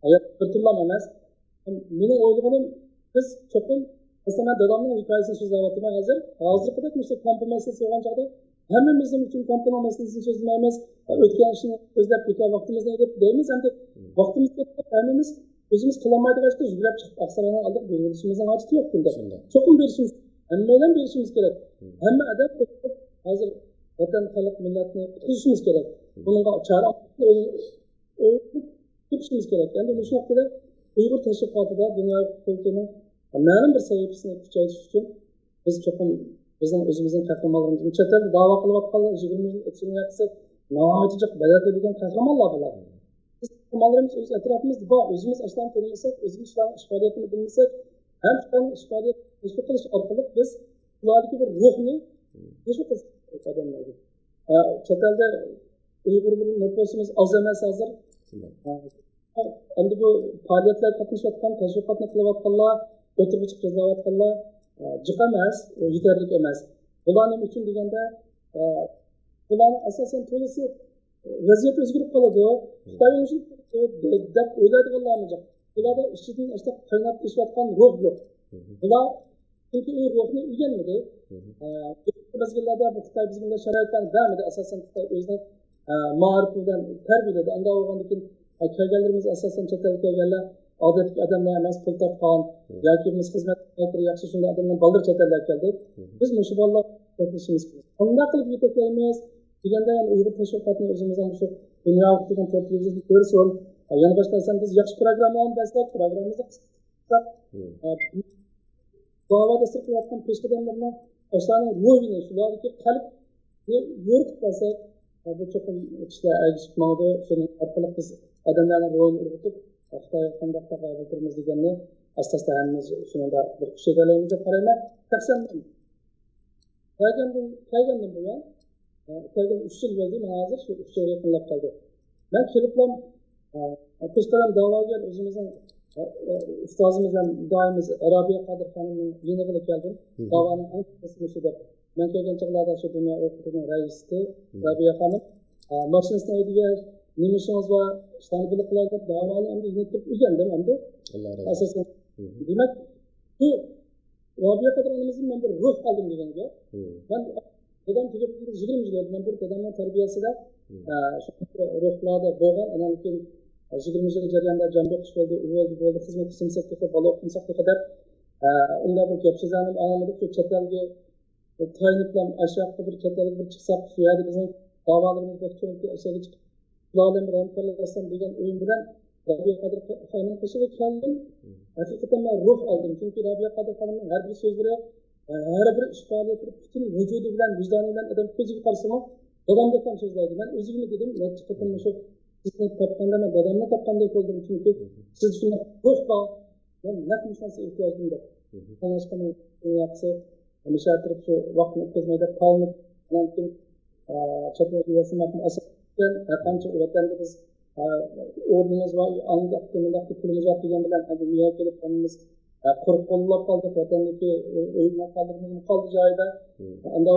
ئاياق بىر تۈرلام ئەمەس. مېنىڭ ئويلىغىنىم، بىز چوقۇم، مەسىلەن، مەن دادامنىڭ ھېكايىسىنى سۆزلەۋاتىمەن ھازىر. ھازىرقىدەك مۇشۇ كامپا مەسىلىسى بولغان چاغدا ھەممىمىزنىڭ ئۈچۈن كامپىنىڭ مەسىلىسىنى سۆزلىمەيمىز. ئۆتكەن ئىشنى سۆزلەپ، بىكار ۋاقتىمىزنى ئېلىپ دەيمىز. ئەمدى ۋاقتىمىز كەتتى، ھەممىمىز ئۆزىمىز قىلالمايدىغان ئىشتا يۈگرەپ چىقىپ ئاقساراينىڭ ئالدىغا بېرىۋېلىشىمىزنىڭ ھاجىتى يوق بۇنداق. چوقۇم بېرىشىمىز، ھەممەيلەن بېرىشىمىز كېرەك. ھەممە ئادەم ھازىر ۋەتەن، خەلق، مىللەتنى قۇتقۇزۇشىمىز كېرەك. بۇنىڭغا چارە تېپىشىمىز كېرەك. ئەمدى مۇشۇ نۇقتىدا ئۇيغۇر تەشۋىقاتىدا دۇنيا ھوقۇقىنىڭ مەلۇم بىر سەھىپىسىنى كۈچەيتىش ئۈچۈن بىز چوقۇم بىزنىڭ ئۆزىمىزنىڭ قەھرىمانلىرىمىزنى، چەت ئەلدە داۋا قىلىۋاتقانلار، يىگىرمە يىل، ئوتتۇز يىل ياقىسى ناھايىتى جىق بەدەلگە بەرگەن قەھرىمانلار بۇلار. بىز قەھرىمانلىرىمىز ئۆز ئەتراپىمىزدا بار. ئۆزىمىز ئاشۇلارنى تونۇمىساق، ئۆزىمىز شۇلارنىڭ ئىش پائالىيىتىنى بىلمىسەك، ھەم شۇلارنىڭ ئىش پائالىيىتىنى تەشۋىق قىلىش ئارقىلىق بىز ئۇلاردىكى بىر روھنى تەشۋىق قىلساق ئادەملەرگە. ئە، چەت ئەلدە ئۇيغۇر نوپۇسىمىز ئاز ئەمەس ھازىر. ئە، ئەمدى بۇ پائالىيەتلەرگە قاتنىشىۋاتقان، تەشۋىقاتنى قىلىۋاتقانلار، ئوتتۇرىغا چىقىپ سۆزلەۋاتقانلار، ئە، جىق ئەمەس، يېتەرلىك ئەمەس. بۇلار نېمە ئۈچۈن دېگەندە، ئە، بۇلارنىڭ ئاساسەن تولىسى، ئە، ۋەزىيەت ئۆزگىرىپ قالىدۇ، خىتاي ئۆزگىرىپ قالىدۇ دەپ ئويلايدىغانلارمۇ جىق. بۇلاردا ئىچىدىن ئاشۇنداق قايناپ تېشىۋاتقان روھ يوق. بۇلار چۈنكى ئۇ روھنى ئۆگەنمىدى. ئە، بۇ مەزگىللەردە بۇ خىتاي بىزگە بۇنداق شارائىتلارنى بەرمىدى. ئاساسەن خىتاي ئۆزىنىڭ، ئە، مائارىپى بىلەن تەربىيەلىدى. ئانداق بولغاندىن كېيىن، ئە، كەلگەنلىرىمىز ئاساسەن چەت ئەلگە كەلگەنلەر ئادەتتىكى ئادەملەر ئەمەس، پۇل تاپقان ياكى بولمىسا خىزمەت ياخشى شۇنداق ئادەملەر بالدۇر چەت ئەللەرگە كەلدى. بىز مۇشۇ بالىلار يېتەكلىشىمىز كېرەك. قانداق قىلىپ يېتەكلەيمىز دېگەندە، يەنە ئۇيغۇر تەشۋىقاتىنى ئۆزىمىزنىڭ مۇشۇ دۇنيا ھوقۇقىنىڭ تور تېلېۋىزىيىسى كۆرسۇن. يەنە باشقا نەرسىنى بىز ياخشى پروگراممىلارنى بەرسەك، پروگراممىمىزنى قىسساق، ئە، داۋا دەسسەپ قىلىۋاتقان پېشقەدەملەرنىڭ ئاشۇلارنىڭ روھىنى، شۇلاردىكى قەلبنى يورۇتۇپ بەرسەك، ئە، بۇ چوقۇم ئىشلار ئەگىشىپ ماڭىدۇ. شۇنىڭ ئارقىلىق بىز ئادەملەرنىڭ روھىنى ئۇرغۇتۇپ، خىتايغا قانداق تاقابىل تۇرىمىز دېگەننى ئاستا-ئاستا ھەممىمىز شۇنىڭدا بىر كۈچەيتەلەيمىز دەپ قارايمەن. شەخسەن مەن كەلگەندىن، كەلگەندىن بۇيان، ئە، كەلگەن ئۈچ يىل بولدى، مانا ھازىر شۇ ئۈچ يىل يېقىنلاپ قالدى. مەن كېلىپلا، ئە، پېشقەدەم داۋاگەر ئۆزىمىزنىڭ، ئە، ئە، ئۇستازىمىز ھەم دائىمىمىز رابىيە قادىر خانىمنىڭ يېنىغىلا كەلدىم. داۋانىڭ ئەڭ قىسقىسى مۇشۇ دەپ. مەن كەلگەن چاغلاردا شۇ دۇنيا ئوقۇتۇشىنىڭ رەئىسى رابىيە خانىم، ئە، ماشىنىسىنى ھەيدىگەن، نېمە ئىشىڭىز بار، ئىشلارنى بىللە قىلايلى دەپ داۋانى ئەمدى يېنىپ تۇرۇپ ئۆگەندىم ئەمدى. ئاساسەن، دېمەك، بۇ رابىيە قادىر ئانىمىزدىن مەن بىر روھ ئالدىم دېگەن گەپ. مەن دادام تۈگەپ يىگىرمە يىل بولدى. مەن بىر دادامنىڭ تەربىيەسىدە، ئە، شۇ روھلاردا بولغان. ئانان كېيىن، ئە، يىگىرمە يىل جەرياندا جان بېقىش بولدى، ئۇ بولدى، بولدى، خىزمەت قىلمىساق تېخى، بالا ئوقۇمىساق تېخى دەپ، ئە، ئۇنداق بىر گەپ سۆزلەرنى ئاڭلىمىدۇق. شۇ چەت ئەلگە تايىنىپلا ئاشۇ ياققا بىر چەت ئەلگە بىر چىقساق، شۇ يەردە بىزنىڭ داۋالىرىمىز بەك چوڭ، ئەشەگە چىقىپ، بۇلار بىلەن بىر ھەمكارلاشسام دېگەن ئويۇم بىلەن رابىيە قادىر خانىم قېشىغا كەلدىم. ھەقىقەتەن مەن روھ ئالدىم، چۈنكى رابىيە قادىر خانىمنىڭ ھەر بىر سۆزلىرى، ھەر بىر ئىش پائالىيىتى پۈتۈن ۋۇجۇدى بىلەن، ۋىجدانى بىلەن ئادەم كۆزىگە قارىسىمۇ، دادامدەك ھەم سۆزلەيدۇ. مەن ئۆزۈمنى دېدىم، نەچچە قېتىم مۇشۇ سىزنى تاپقاندا مەن دادامنى تاپقاندەك بولدۇم، چۈنكى سىزدە شۇنداق روھ بار، مەن نەق مۇشۇ نەرسىگە ئېھتىياج دۇيدۇم دەپ. شۇڭلاشقا مەن مۇشۇ ياقىسى مۇشۇ تۇرۇپ شۇ ۋاقىتنى ئۆتكۈزمەي دەپ تاۋلىنىپ، ئانان كېيىن، ئە، چەت ئەلگە ياسىماقنى ئاساس قىلغان، ھەر قانچە ۋەتەندە بىز، ئە، ئورنىمىز بار، ئانداق مۇنداق پۇلىمىز بار دېگەن بىلەن، ئەمدى بۇ يەرگە كېلىپ ھەممىمىز، ئە، قۇرۇق قوللاپ قالدۇق، ۋەتەندىكى ئۆي ماكانلىرىمىزمۇ قالدى جايىدا. ئەمدى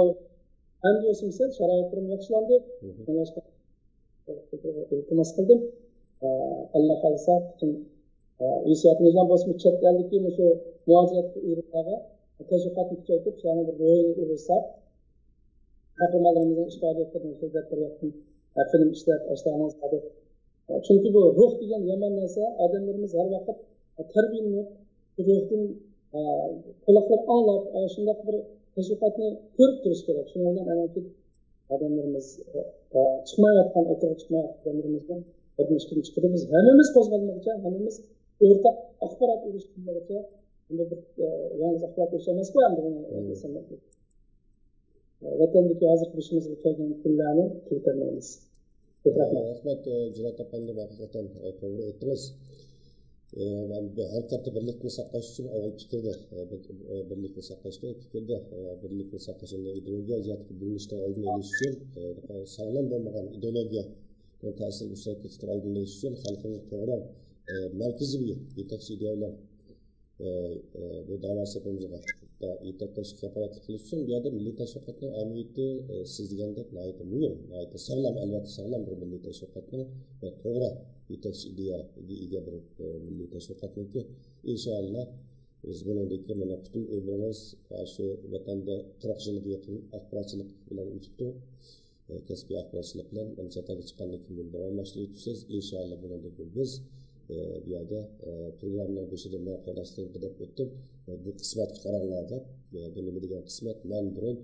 ئەمدى بولسا شارائىتلىرىمۇ ياخشىلاندى. شۇڭلاشقا ئىلتىماس قىلدىم. ئە، ئاللا خالىسا، پۈتۈن، ئە، ھېسسىياتىمىز بىلەن بولسىمۇ چەت ئەلدىكى مۇشۇ مۇھاجىرەتتىكى ئۇيغۇرلارغا تەشۋىقاتنى كۈچەيتىپ، شۇلارنىڭ بىر روھىنى ئۇرغۇتساق، قەھرىمانلىرىمىزنىڭ ئىش پائالىيەتلىرىنى سۆزلەپ بېرىۋاتقان، ئە، فىلىم ئىشلەپ، ئاشۇلارنىڭ زادى، ئە، چۈنكى بۇ روھ دېگەن يامان نەرسە، ئادەملىرىمىز ھەر ۋاقىت، ئە، تەربىيەلىنىپ، بۇ روھتىن، ئە، قۇلاقلار ئاڭلاپ، ئە، شۇنداق بىر تەشۋىقاتنى كۆرۈپ تۇرۇش كېرەك. شۇنىڭ بىلەن ئەمەلىي ئادەملىرىمىز، ئە، ئە، چىقمايۋاتقان، ئوتتۇرىغا چىقمايۋاتقان ئادەملىرىمىزنى بىردىن ئىككىدىن چىقىرىپ، بىز ھەممىمىز قوزغالمىغۇچە، ھەممىمىز ئورتاق ئاخبارات ئېرىشكىنىمىزگە، بۇنى بىر، ئە، يالغۇز ئاخبارات ئېرىشەلمەسكۇ، ئەمدى بۇنى، ئە، ۋەتەندىكى ھازىرقى بېشىمىزغا كەلگەن كۈنلەرنى تۈگىتەلمەيمىز. كۆپ رەھمەت. رەھمەت، ئە، جۈرئەت ئەپەندىم، ھەقىقەتەن، ئە، توغرا ئېيتتىڭىز. ئە، مەن بۇ ھەرىكەتتە بىرلىكنى ساقلاش ئۈچۈن ئاۋۋال پىكىردە، ئە، بىر-، ئە، بىرلىكنى ساقلاش كېرەك، پىكىردە، ئە، بىرلىكنى ساقلاش، ئىدېئولوگىيە جەھەتتىكى بۆلۈنۈشنىڭ ئالدىنى ئېلىش ئۈچۈن، ئە، ساغلام بولمىغان ئىدېئولوگىيە تەسىرىگە ئۇچراپ كېتىشنىڭ ئالدىنى ئېلىش ئۈچۈن خەلقىمىزنى توغرا، ئە، مەركىزىي يېتەكچى ئىدىيە بىلەن، ئە، ئە، بۇ داۋا سېپىمىزغا يېتەكلەشكە كاپالەتلىك قىلىش ئۈچۈن بۇ يەردە مىللىي تەشۋىقاتنىڭ ئەھمىيىتى، ئە، سىز دېگەندەك ناھايىتى مۇھىم، ناھايىتى ساغلام، ئەلۋەتتە ساغلام بىر مىللىي تەشۋىقاتنىڭ ۋە توغرا يېتەكچى ئىدىيەگە ئىگە بىر، ئە، مىللىي تەشۋىقاتنىڭكى. ئىنشائاللا، بىز بۇنىڭدىن كېيىن مانا پۈتۈن ئۆمرىمىز شۇ ۋەتەندە قىرىق يىلغا يېقىن ئاخباراتچىلىق بىلەن ئۆتۈپتۇ. ئە، كەسپىي ئاخباراتچىلىق بىلەن، ئەمدى چەت ئەلگە چىققاندىن كېيىن بۇنى داۋاملاشتۇرۇۋېتىسىز. ئىنشائاللا، بۇنىڭدىن كېيىن بىز، ئە، بۇ يەردە، ئە، پروگراممىنىڭ بېشىدا مەن قولداشلىرىمغا دەپ ئۆتتۈم، ئە، بۇ قىسمەتكە قاراڭلار دەپ. ئە، بۇ نېمە دېگەن قىسمەت؟ مەن بۇرۇن،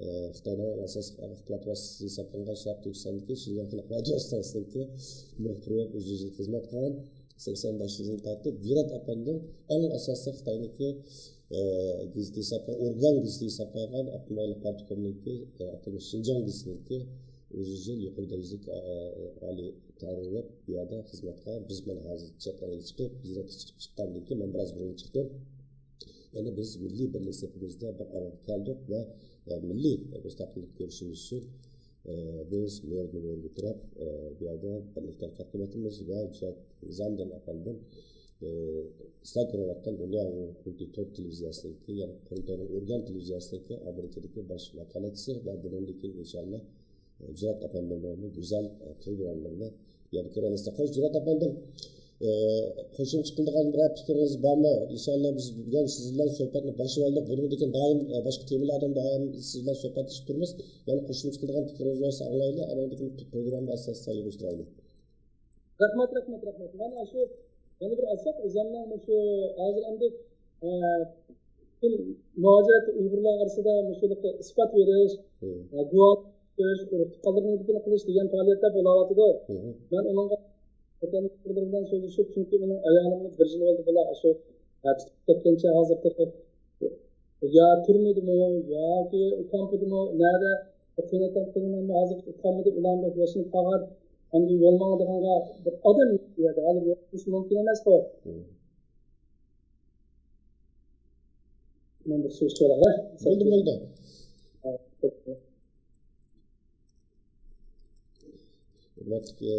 ئە، خىتاينىڭ ئاساسلىق ئاخبارات ۋاسىتىسى ھېسابلانغان شەرقىي تۈركىستاندىكى شىنجاڭ خەلق رادىيو ئىستانسىسىنىڭكى مۇخبىرى بولۇپ ئۇزۇن يىل خىزمەت قىلغان. سەكسەن بەش يىلدىن تارتىپ جۈرئەت ئەپەندىم ئەڭ ئاساسلىق خىتاينىڭكى، ئە، گېزىتى ھېسابلانغان، ئورگان گېزىتى ھېسابلانغان ئاپتونوم رايونلۇق پارتكومنىڭكى، ئە، ئاپتونوم شىنجاڭ گېزىتىنىڭكى ئۇزۇن يىل يۇقىرى دەرىجىلىك، ئە، ئالىي تەھرىرلەپ بۇ يەردە خىزمەت قىلغان. بىز مانا ھازىر چەت ئەلگە چىقىپ، ھىجرەتكە چىقىپ چىققاندىن كېيىن، مەن بىراز بۇرۇن چىقتىم. يەنى بىز مىللىي بىرلىك سېپىمىزدە بىر ئارىغا كەلدۇق ۋە، ئە، مىللىي مۇستەقىللىق كۈرىشىمىز ئۈچۈن، ئە، بىز مېرىدىن مېرىگە تىرەپ، ئە، بۇ يەردە بىرلىكتە ھەرىكەت قىلىۋاتىمىز ۋە نىزامىدىن ئەپەندىم، ئە، ئىسلام كۆرۈۋاتقان دۇنيا قۇرۇلتىيى تۆت تېلېۋىزىيەسىنىڭكى، يەنى قۇرۇلتاينىڭ ئورگان تېلېۋىزىيەسىنىڭكى ئامېرىكىدىكى باش ۋاكالەتچىسى ۋە بۇنىڭدىن كېيىن ئىنشاللا جۈرئەت ئەپەندىمنىڭمۇ گۈزەل، ئە، پروگراممىلىرىنى يەنە كۆرەلەيسىز. خوش، جۈرئەت ئەپەندىم، ئە، قوشۇمچە قىلىدىغان بىرەر پىكرىڭىز بارمۇ؟ ئىنشاللا بىز بۈگۈن سىز بىلەن سۆھبەتنى باشلىۋالدۇق. بۇنىڭدىن كېيىن دائىم، ئە، باشقا تېمىلاردىن دائىم سىز بىلەن سۆھبەتلىشىپ تۇرىمىز. يەنە قوشۇمچە قىلىدىغان پىكرىڭىز بولسا ئاڭلايلى، ئانىڭدىن كېيىن پروگراممىنى ئاساسەن يىغىشتۇرايلى. رەھمەت، رەھمەت، رەھمەت. مانا شۇ يەنە بىر ئالساق، ئۆزۈمنىڭ مۇشۇ ھازىر ئەمدى، ئە، پۈتۈن مۇھاجىرەت ئۇيغۇرلار ئارىسىدا مۇشۇلۇقى ئىسپات بېرىش، مم. ئە، گۇۋاھ بېرىش، ئۇرۇق تۇغقانلىرىنىڭكىنى قىلىش دېگەن پائالىيەتلەر بولاۋاتىدۇ. مم. مەن ئۇنىڭغا ۋەتەنداشلىرىم بىلەن سۆزلىشىپ، چۈنكى مېنىڭ ئايالىممۇ بىر يىل بولدى، بۇلار شۇ، ئە، تۇتۇپ كەتكەنچە ھازىر تېخى يا تۈرمىدىمۇ، ياكى كامپىدىمۇ، نەدە، قېيناتام قېيناناممۇ ھازىر قالمىدى، ئۇلارمۇ ياشىنىپ قالغان، ئەمدى يول ماڭىدىغانغا بىر ئادەم يوق بۇ يەردە، ھازىر يول مېڭىشى مۇمكىن ئەمەسقۇ. مم. مەن بىر سۆز سوراي. بولدى، بولدى. ھە. ھۆرمەتلىك، ئە،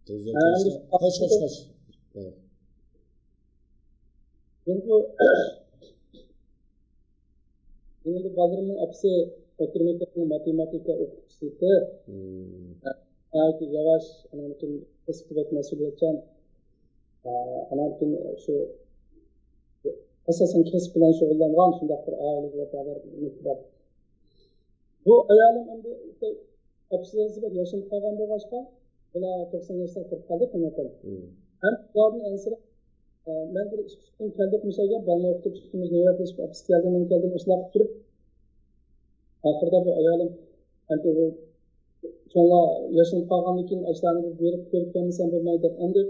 تېلېۋىزور ھە، كۆرۈشلەر. ئەمدى خوش، خوش، خوش. ھە. جۇڭگو، ئەمدى بالىلىرىمنىڭ ئاپىسى ئوتتۇرا مەكتەپنىڭ ماتېماتىكا ئوقۇتقۇچىسى. مم. ناھايىتى ياۋاش، ئانىڭدىن كېيىن كەسپى بەك مەسئۇلىيەتچان. ئانىڭدىن كېيىن شۇ ئاساسەن كەسىپ بىلەن شۇغۇللانغان شۇنداق بىر ئائىلىگە ۋاپادار، مېھرىبان. بۇ ئايالىم ئەمدى ئاپىسى بىلەن ياشىنىپ قالغان بولغاچقا، بۇلار توقسان ياشلار كىرىپ قالدى قېيناتام. مم. ھەم بۇلاردىن ئەنسىرەپ، ئە، مەن بىر ئىككى كۈن كەلدۇق مۇشۇ يەرگە، بالىنى ئوقۇتۇپ چىقتىمىز، نۆۋەتلىشىپ ئاپىسى كەلدى، مەن كەلدىم، ئاشۇنداق تۇرۇپ، ئاخىرىدا بۇ ئايالىم، ئەمدى بۇ چوڭلار ياشىنىپ قالغاندىن كېيىن ئاشۇلارنى بىر بېرىپ كۆرۈپ كەلمىسەم بولمايدۇ دەپ، ئەمدى،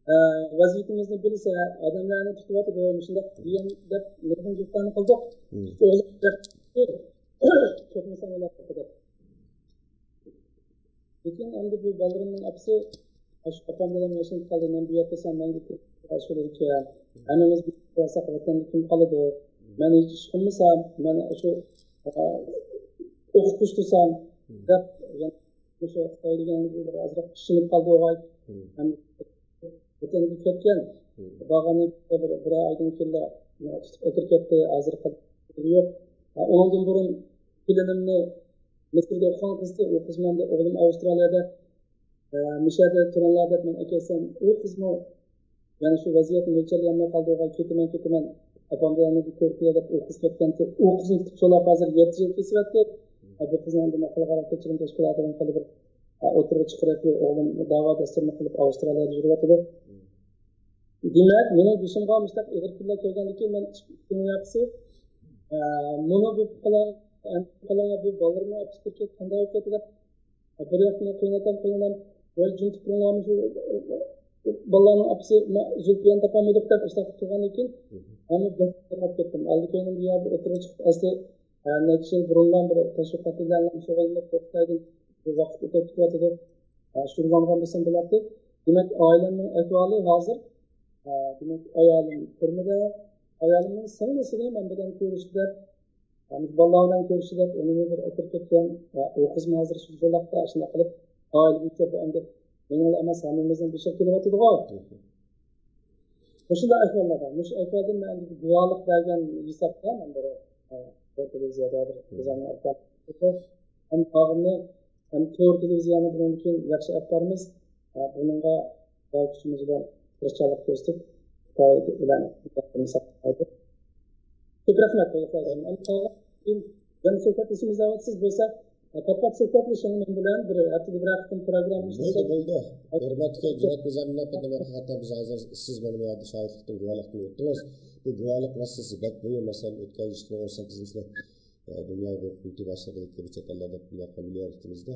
ئە، ۋەزىيىتىمىزنى بىلسە، ئادەملەرنى تۇتۇۋاتىدۇ، مۇشۇنداق دېگەن دەپ نۇرغۇن گەپلەرنى قىلدۇق. مم. ئۆزى دەپ، كۆرمىسەم بولاتتى دەپ. لېكىن ئەمدى بۇ بالىلىرىمنىڭ ئاپىسى، ئاشۇ ئاپام بىلەن ياشىنىپ قالدى، مەن بۇ يەردە تۇرسام مەڭگۈ ئاشۇ ئىكەن، ھەممىمىز بولساق ۋەتەندە كىم قالىدۇ؟ مەن ھېچ ئىش قىلمىسام، مەن ئاشۇ، ئە، ئوقۇتقۇچى تۇرسام، دەپ، يەنە مۇشۇ خىتاي دېگەنگە ئازراق ئىشىنىپ قالدى ئوغاي. ھەم ۋەتەنگە كەتكەن. بارغاندىن كېيىن بىر، بىر ئايدىن كېيىنلا تۇتۇپ ئەكىرىپ كەتتى. ھازىرغا قەدەر يوق. ئۇنىڭدىن بۇرۇن كېلىنىمنى مىسىردا ئوقۇغان قىزدى. ئۇ قىز مەندە، ئوغلۇم ئاۋسترالىيەدە، ئە، مىشەدە تۇرۇڭلار دەپ مەن ئەكەلسەم، ئۇ قىزمۇ يەنە شۇ ۋەزىيەتنى مۆلچەرلىيەلمەي قالدى، ۋاي كېتىمەن، كېتىمەن، ئاپام بىلەن بىر كۆرۈپ كېلەي دەپ ئۇ قىز كەتكەنتى. ئۇ قىزنى كۈتۈپ سولاپ ھازىر يەتتە يىل كېسىۋەتتى. بۇ قىزنى ئەمدى مەن قىلغان كەچۈرۈم تەشكىلاتىدىن خېلى بىر، ئە، ئوتتۇرىغا چىقىرىپ، ئوغلۇم داۋا دەستۇرىنى قىلىپ ئاۋسترالىيەدە يۈرۈۋاتىدۇ. دېمەك، مېنىڭ بېشىمغا مۇشۇنداق ئېغىر كۈنلەر كەلگەندىكىن مەن ئىككى كۈن ياقىسى، ئە، مانا بۇ پالان، پالانغا بۇ بالىلىرىمنىڭ ئاپىسى كىرىپ كەتتى، قانداق بولۇپ كەتتى دەپ، بىر ياقتىن قېيناتام، قېينانام، ۋاي جىم تۇرۇڭلارمۇ شۇ بالىلارنىڭ ئاپىسى، ما-، زۇلپىيەنى تاپالمىدۇق دەپ ئاشۇنداق تۇرغاندىن كېيىن، مەنمۇ بەك قورقۇپ كەتتىم. ئالدى كەينىم بۇ يەردە ئوتتۇرىغا چىقىپ، ئەسلى، ئە، نەچچە يىل بۇرۇنلا بىر تەشۋىقات بىلەن شۇغۇللىنىپ توختايدىم. بىر ۋاقىت ئۆتۈپ كېتىۋاتىدۇ. ئە، شۇغۇللانغان بولسام بولاتتى. دېمەك، ئائىلەمنىڭ ئەھۋالى ھازىر، ئە، دېمەك، ئايالىم تۈرمىدە. ئايالىمنىڭ سىڭلىسىنى مەن بىلەن كۆرۈشتى دەپ، ئە، بالىلار بىلەن كۆرۈشتى دەپ، ئۇنى بىر ئەكىرىپ كەتكەن. ئە، ئۇ قىزمۇ ھازىر شۇ جولاقتا، شۇنداق قىلىپ ئائىلىگە كىردى. ئەمدى مېنىڭلا ئەمەس، ھەممىمىزنىڭ بېشىغا كېلىۋاتىدىغۇ. مۇشۇنداق ئەھۋاللار بار. مۇشۇ ئەھۋالدىن مەن ئەمدى گۇۋاھلىق بەرگەن ھېسابتا مەن بىر، ئە، بىر تېلېۋىزىيەدە بىر گۈزەلنىڭ ئەھۋالى ھەم تاغىمنى ھەم تور تېلېۋىزىيەنى بۇنىڭدىن كېيىن ياخشى ئېلىپ بارىمىز. ئە، بۇنىڭغا بار كۈچىمىز بىلەن تىرىشچانلىق كۆرسىتىپ، خىتاي بىلەن كۆپ رەھمەت. ئەمدى قالغان كېيىن يەنە سۆھبەتلىشىمىز دەۋاتىسىز بولسا، پات-پات سۆھبەتلىشىڭ مەن بىلەن بىر ھەپتىدە بىر قېتىم پروگرامما بولدى، ئىشلىسەك. بولدى. ھۆرمەتلىك جۇرئەت نىزامىنى ھەقىقەتەن بىز ھازىر سىز مانا بۇ يەردە شاھىتلىقتىن، گۇۋاھلىقتىن ئۆتتىڭىز. بۇ گۇۋاھلىق مەسىلىسى بەك مۇھىم مەسىلە. ئۆتكەن يىل ئىككى مىڭ ئون سەككىزىنچى يىلى، ئە، دۇنيا ھوقۇق قۇرۇلتىيى باشلىقىدىكى بۇ چەت ئەللەردە بۇنداق بىر ئېرىشتىمىزدە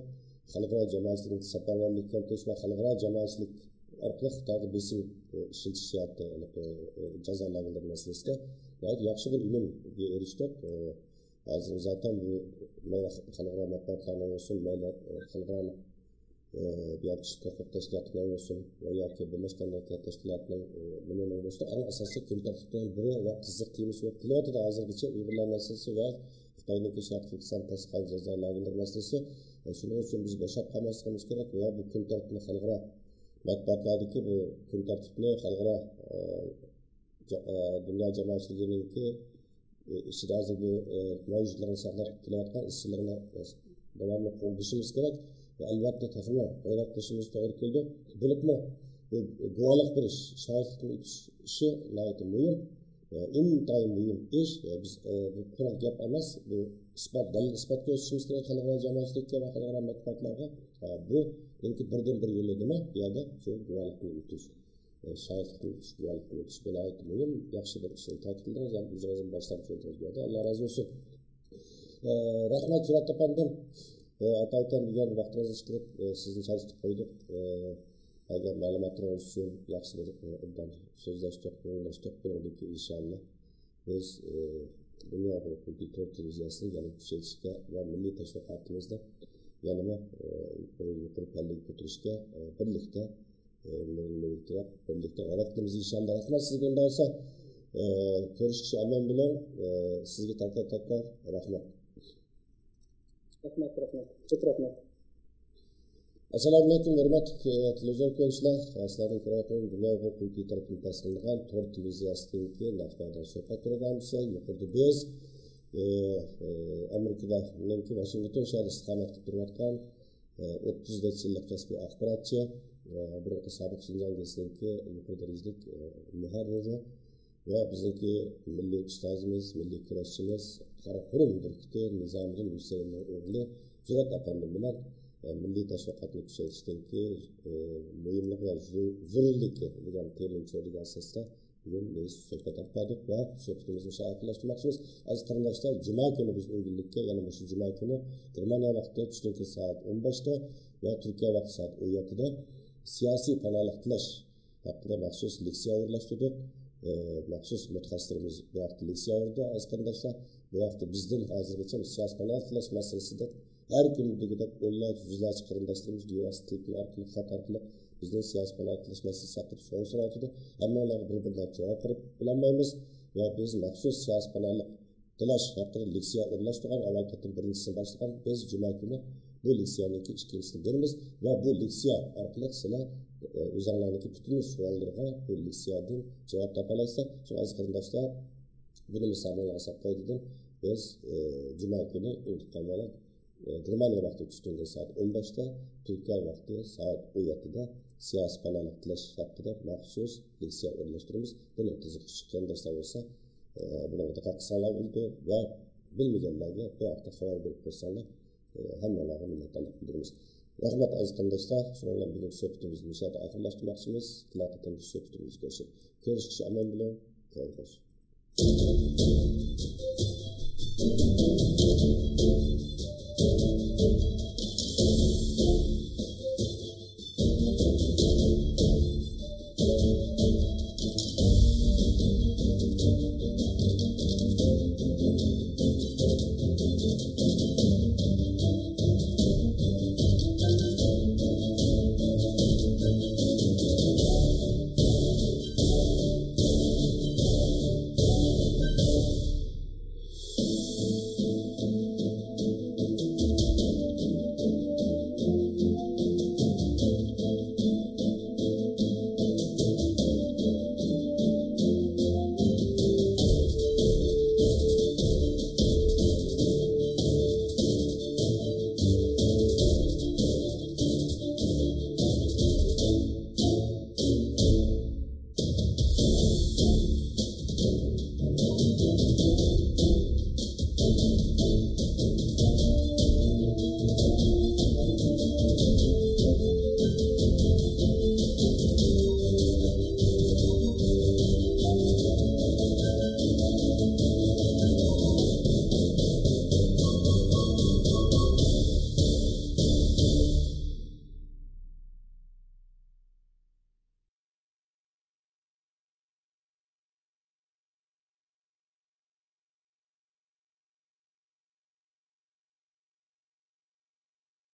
خەلقئارا جامائەتچىلىكنى ساپاۋەنلىك كەلتۈرۈش ۋە خەلقئارا جامائەتچىلىك ئارقىلىق خىتايغا بېسىم، ئە، ئىشلىتىش جەھەتتە، ئە، ئە، جازا لاگېرلىرى مەسىلىسىدە ناھايىتى ياخشى بىر ئۈنۈمگە ئېرىشتۇق. ئە، ھازىر زاتەن بۇ مەيلى خەلقئارا مەتبۇئاتلارنىڭ بولسۇن، مەيلى، ئە، خەلقئارا، ئە، بۇ يەردىكى كىشىلىك ھوقۇق تەشكىلاتلىرىنىڭ بولسۇن ۋە ياكى بىرلەشكەن دۆلەتلەر تەشكىلاتىنىڭ، ئە، بۇنىڭ بولسا ئەڭ ئاساسلىق كۈن تەرتىپىنىڭ بىرى ۋە قىزىق تېمىسى بولۇپ قېلىۋاتىدۇ ھازىرغىچە ئۇيغۇرلار مەسىلىسى ۋە خىتاينىڭكى شەرقىي تۈركىستان تاشقى جازا لاگېرلىرى مەسىلىسى. ئە، شۇنىڭ ئۈچۈن بىز بوشاپ قالماسلىقىمىز كېرەك ۋە بۇ كۈن تەرتىپنى خەلقئارا مەتبۇئاتلاردىكى بۇ كۈن تەرتىپنى خەلقئارا، ئە، جا-، ئە، دۇنيا جامائەتچىلىكىنىڭكى، ئە، ئىچىدە ھازىر بۇ، ئە، مەۋجۇتلۇقىنى ساقلاپ كېلىۋاتقان ئىزچىللىقىنى، ئە، داۋاملىق قوغدىشىمىز كېرەك ۋە ئەلۋەتتە تېخىمۇ غەيرەت قىلىشىمىز توغرا كېلىدۇ. بولۇپمۇ بۇ گۇۋاھلىق بېرىش، شاھىتلىقتىن ئۆتۈش ئىشى ناھايىتى مۇھىم، ئە، ئىنتايىن مۇھىم ئىش. ئە، بىز، ئە، بۇ قۇرۇق گەپ ئەمەس، بۇ ئىسپات، دەلىل ئىسپات كۆرسىتىشىمىز كېرەك خەلقئارا جامائەتچىلىككە ۋە خەلقئارا مەتبۇئاتلارغا. ئە، بۇ، بۇنىڭكى بىردىن بىر يولى نېمە؟ بۇ يەردە شۇ گۇۋاھلىقتىن ئۆتۈش. ئە، شاھىتلىقتىن ئۆتۈش، گۇۋاھلىقتىن ئۆتۈش، بۇ ناھايىتى مۇھىم، ياخشى بىر ئىشنى تەكىتلىدىڭىز ھەم ئۆزىڭىزمۇ باشلامچى بولدىڭىز بۇ يەردە. ئاللا رازى بولسۇن. ئە، رەھمەت، جۈرئەت ئەپەندىم. ئە، ئاتايتەن بۈگۈن ۋاقتىڭىزنى چىقىرىپ، ئە، سىزنى چالىشتۇرۇپ قويدۇق. ئە، ئەگەر مەلۇماتلىرىڭىز ئۈچۈن ياخشى بىر، ئە، ئوبدان سۆزلەشتۇق، مۇڭداشتۇق. بۇنىڭدىن كېيىن ئىنشاللا بىز، ئە، دۇنيا ھوقۇق تور تېلېۋىزىيەسىنى يەنە كۈچەيتىشكە ۋە مىللىي تەشۋىقاتىمىزنى يەنىمۇ، ئە، بىر يۇقىرى پەللىگە كۆتۈرۈشكە، ئە، بىرلىكتە، ئە، مىللىي بىرلىكتە غەيرەت قىلىمىز ئىنشاللا. رەھمەت سىزگە ئۇنداق بولسا. ئە، كۆرۈشكىچە ئامان بولۇڭ. ئە، سىزگە تەكرار تەكرار رەھمەت. رەھمەت، رەھمەت. كۆپ رەھمەت. ئەسسالامۇئەلەيكۇم، ھۆرمەتلىك، ئە، تېلېۋىزور كۆرگۈچىلەر. ئە، سىلەردىن كۆرۈۋاتقىنىم دۇنيا ھوقۇق قۇرۇلتىيى تەرىپىدىن تەسىقلانغان تور تېلېۋىزىيەسىدىكى نەق مەيدان سۆھبەت پروگراممىسى. يۇقىرىدا بىز، ئە، ئە، ئامېرىكىدا، نىڭكى ۋاشىنگتون شەھىرىدە ئىستىقامەت قىلىپ تۇرۇۋاتقان، ئە، ئوتتۇز نەچچە يىللىق كەسپىي ئاخباراتچى، ئە، بۇرۇنقى سابىق شىنجاڭ گېزىتىنىڭكى يۇقىرى دەرىجىلىك، ئە، مۇھەررىرى، ۋە بىزنىڭكى مىللىي ئۇستازىمىز، مىللىي كۈرەشچىمىز، قاراقۇرۇم بۈركۈتى نىزامىدىن ھۈسەيىننىڭ ئوغلى جۈرئەت ئەپەندىم بىلەن، ئە، مىللىي تەشۋىقاتنى كۈچەيتىشتىكى، ئە، مۇھىملىقى ۋە زۆ-، زۆرۈرلۈكى دېگەن تېمىنى چۆرىدىگەن ئاساستا بۈگۈن بىز سۆھبەت ئېلىپ باردۇق ۋە سۆھبىتىمىزنى شۇ ئاخىرلاشتۇرماقچىمىز. ئەزىز قېرىنداشلار، جۈمە كۈنى بىز ئۆيگۈللۈككە، يەنى مۇشۇ جۈمە كۈنى گېرمانىيە ۋاقتى چۈشتىن كېيىن سائەت ئون بەشتە ۋە تۈركىيە ۋاقتى سائەت ئون يەتتىدە سىياسىي پاناھلىق تىلەش ھەققىدە مەخسۇس لېكسىيە ئورۇنلاشتۇردۇق. ئە، مەخسۇس مۇتەخەسسىسلىرىمىز بۇ ھەقتە لېكسىيە بەردى. ئەزىز قېرىنداشلار، بۇ ھەقتە بىزدىن ھازىرغىچە سىياسىي پاناھ تىلەش مەسىلىسىدە ھەر كۈنى دېگۈدەك ئونلارچە، يۈزلەرچە قېرىنداشلىرىمىز بىۋاسىتە تېلېفون ئارقىلىق، خەت ئارقىلىق بىزدىن سىياسىي پاناھ تىلەش مەسىلىسى ھەققىدە سوئال سوراۋاتىدۇ. ھەممىڭلارغا بىر-بىردىن جاۋاب بېرىپ بولالمايمىز ۋە بىز مەخسۇس سىياسىي پاناھلىق تىلەش ھەققىدە لېكسىيە ئورۇنلاشتۇرغان، ئاۋۋال قېتىم بىرىنچىسىنى باشلىغان. بىز جۈمە كۈنى بۇ لېكسىيەنىڭكى ئىككىنچىسىنى بېرىمىز ۋە بۇ لېكسىيە ئارقىلىق سىلەر، ئە، ئۆزۈڭلارنىڭكى پۈتۈن سوئاللىرىغا بۇ لېكسىيەدىن جاۋاب تاپالايسىلەر. شۇڭا ئەزىز قېرىنداشلار، بۇنى مۇسابىقىلەرگە ساپ قويدۇم. بىز، ئە، جۈمە كۈنى ئۇنتۇپ قالماڭلار. ئە، گېرمانىيە ۋاقتى چۈشتىن كېيىن سائەت ئون بەشتە، تۈركىيە ۋاقتى سائەت ئون يەتتىدە سىياسىي پاناھلىق تىلەش ھەققىدە مەخسۇس لېكسىيە ئورۇنلاشتۇرىمىز. بۇنىڭ قىزىقىشى چىققان قېرىنداشلار بولسا، ئە، بۇنىڭغا دىققەت قىلساڭلار بولىدۇ ۋە بىلمىگەنلەرگە بۇ ھەقتە خەۋەر بېرىپ قويساڭلار، ئە، ھەممىڭلارغا مىننەتدارلىق بىلدۈرىمىز. رەھمەت، ئەزىز قېرىنداشلار. شۇنىڭ بىلەن بۈگۈنكى سۆھبىتىمىزنى مۇشۇ يەردە ئاخىرلاشتۇرماقچىمىز. كېلەر قېتىمقى سۆھبىتىمىزگە ئېرىشىپ كۆرۈشكىچە ئامان بولۇڭ. خەير خوش.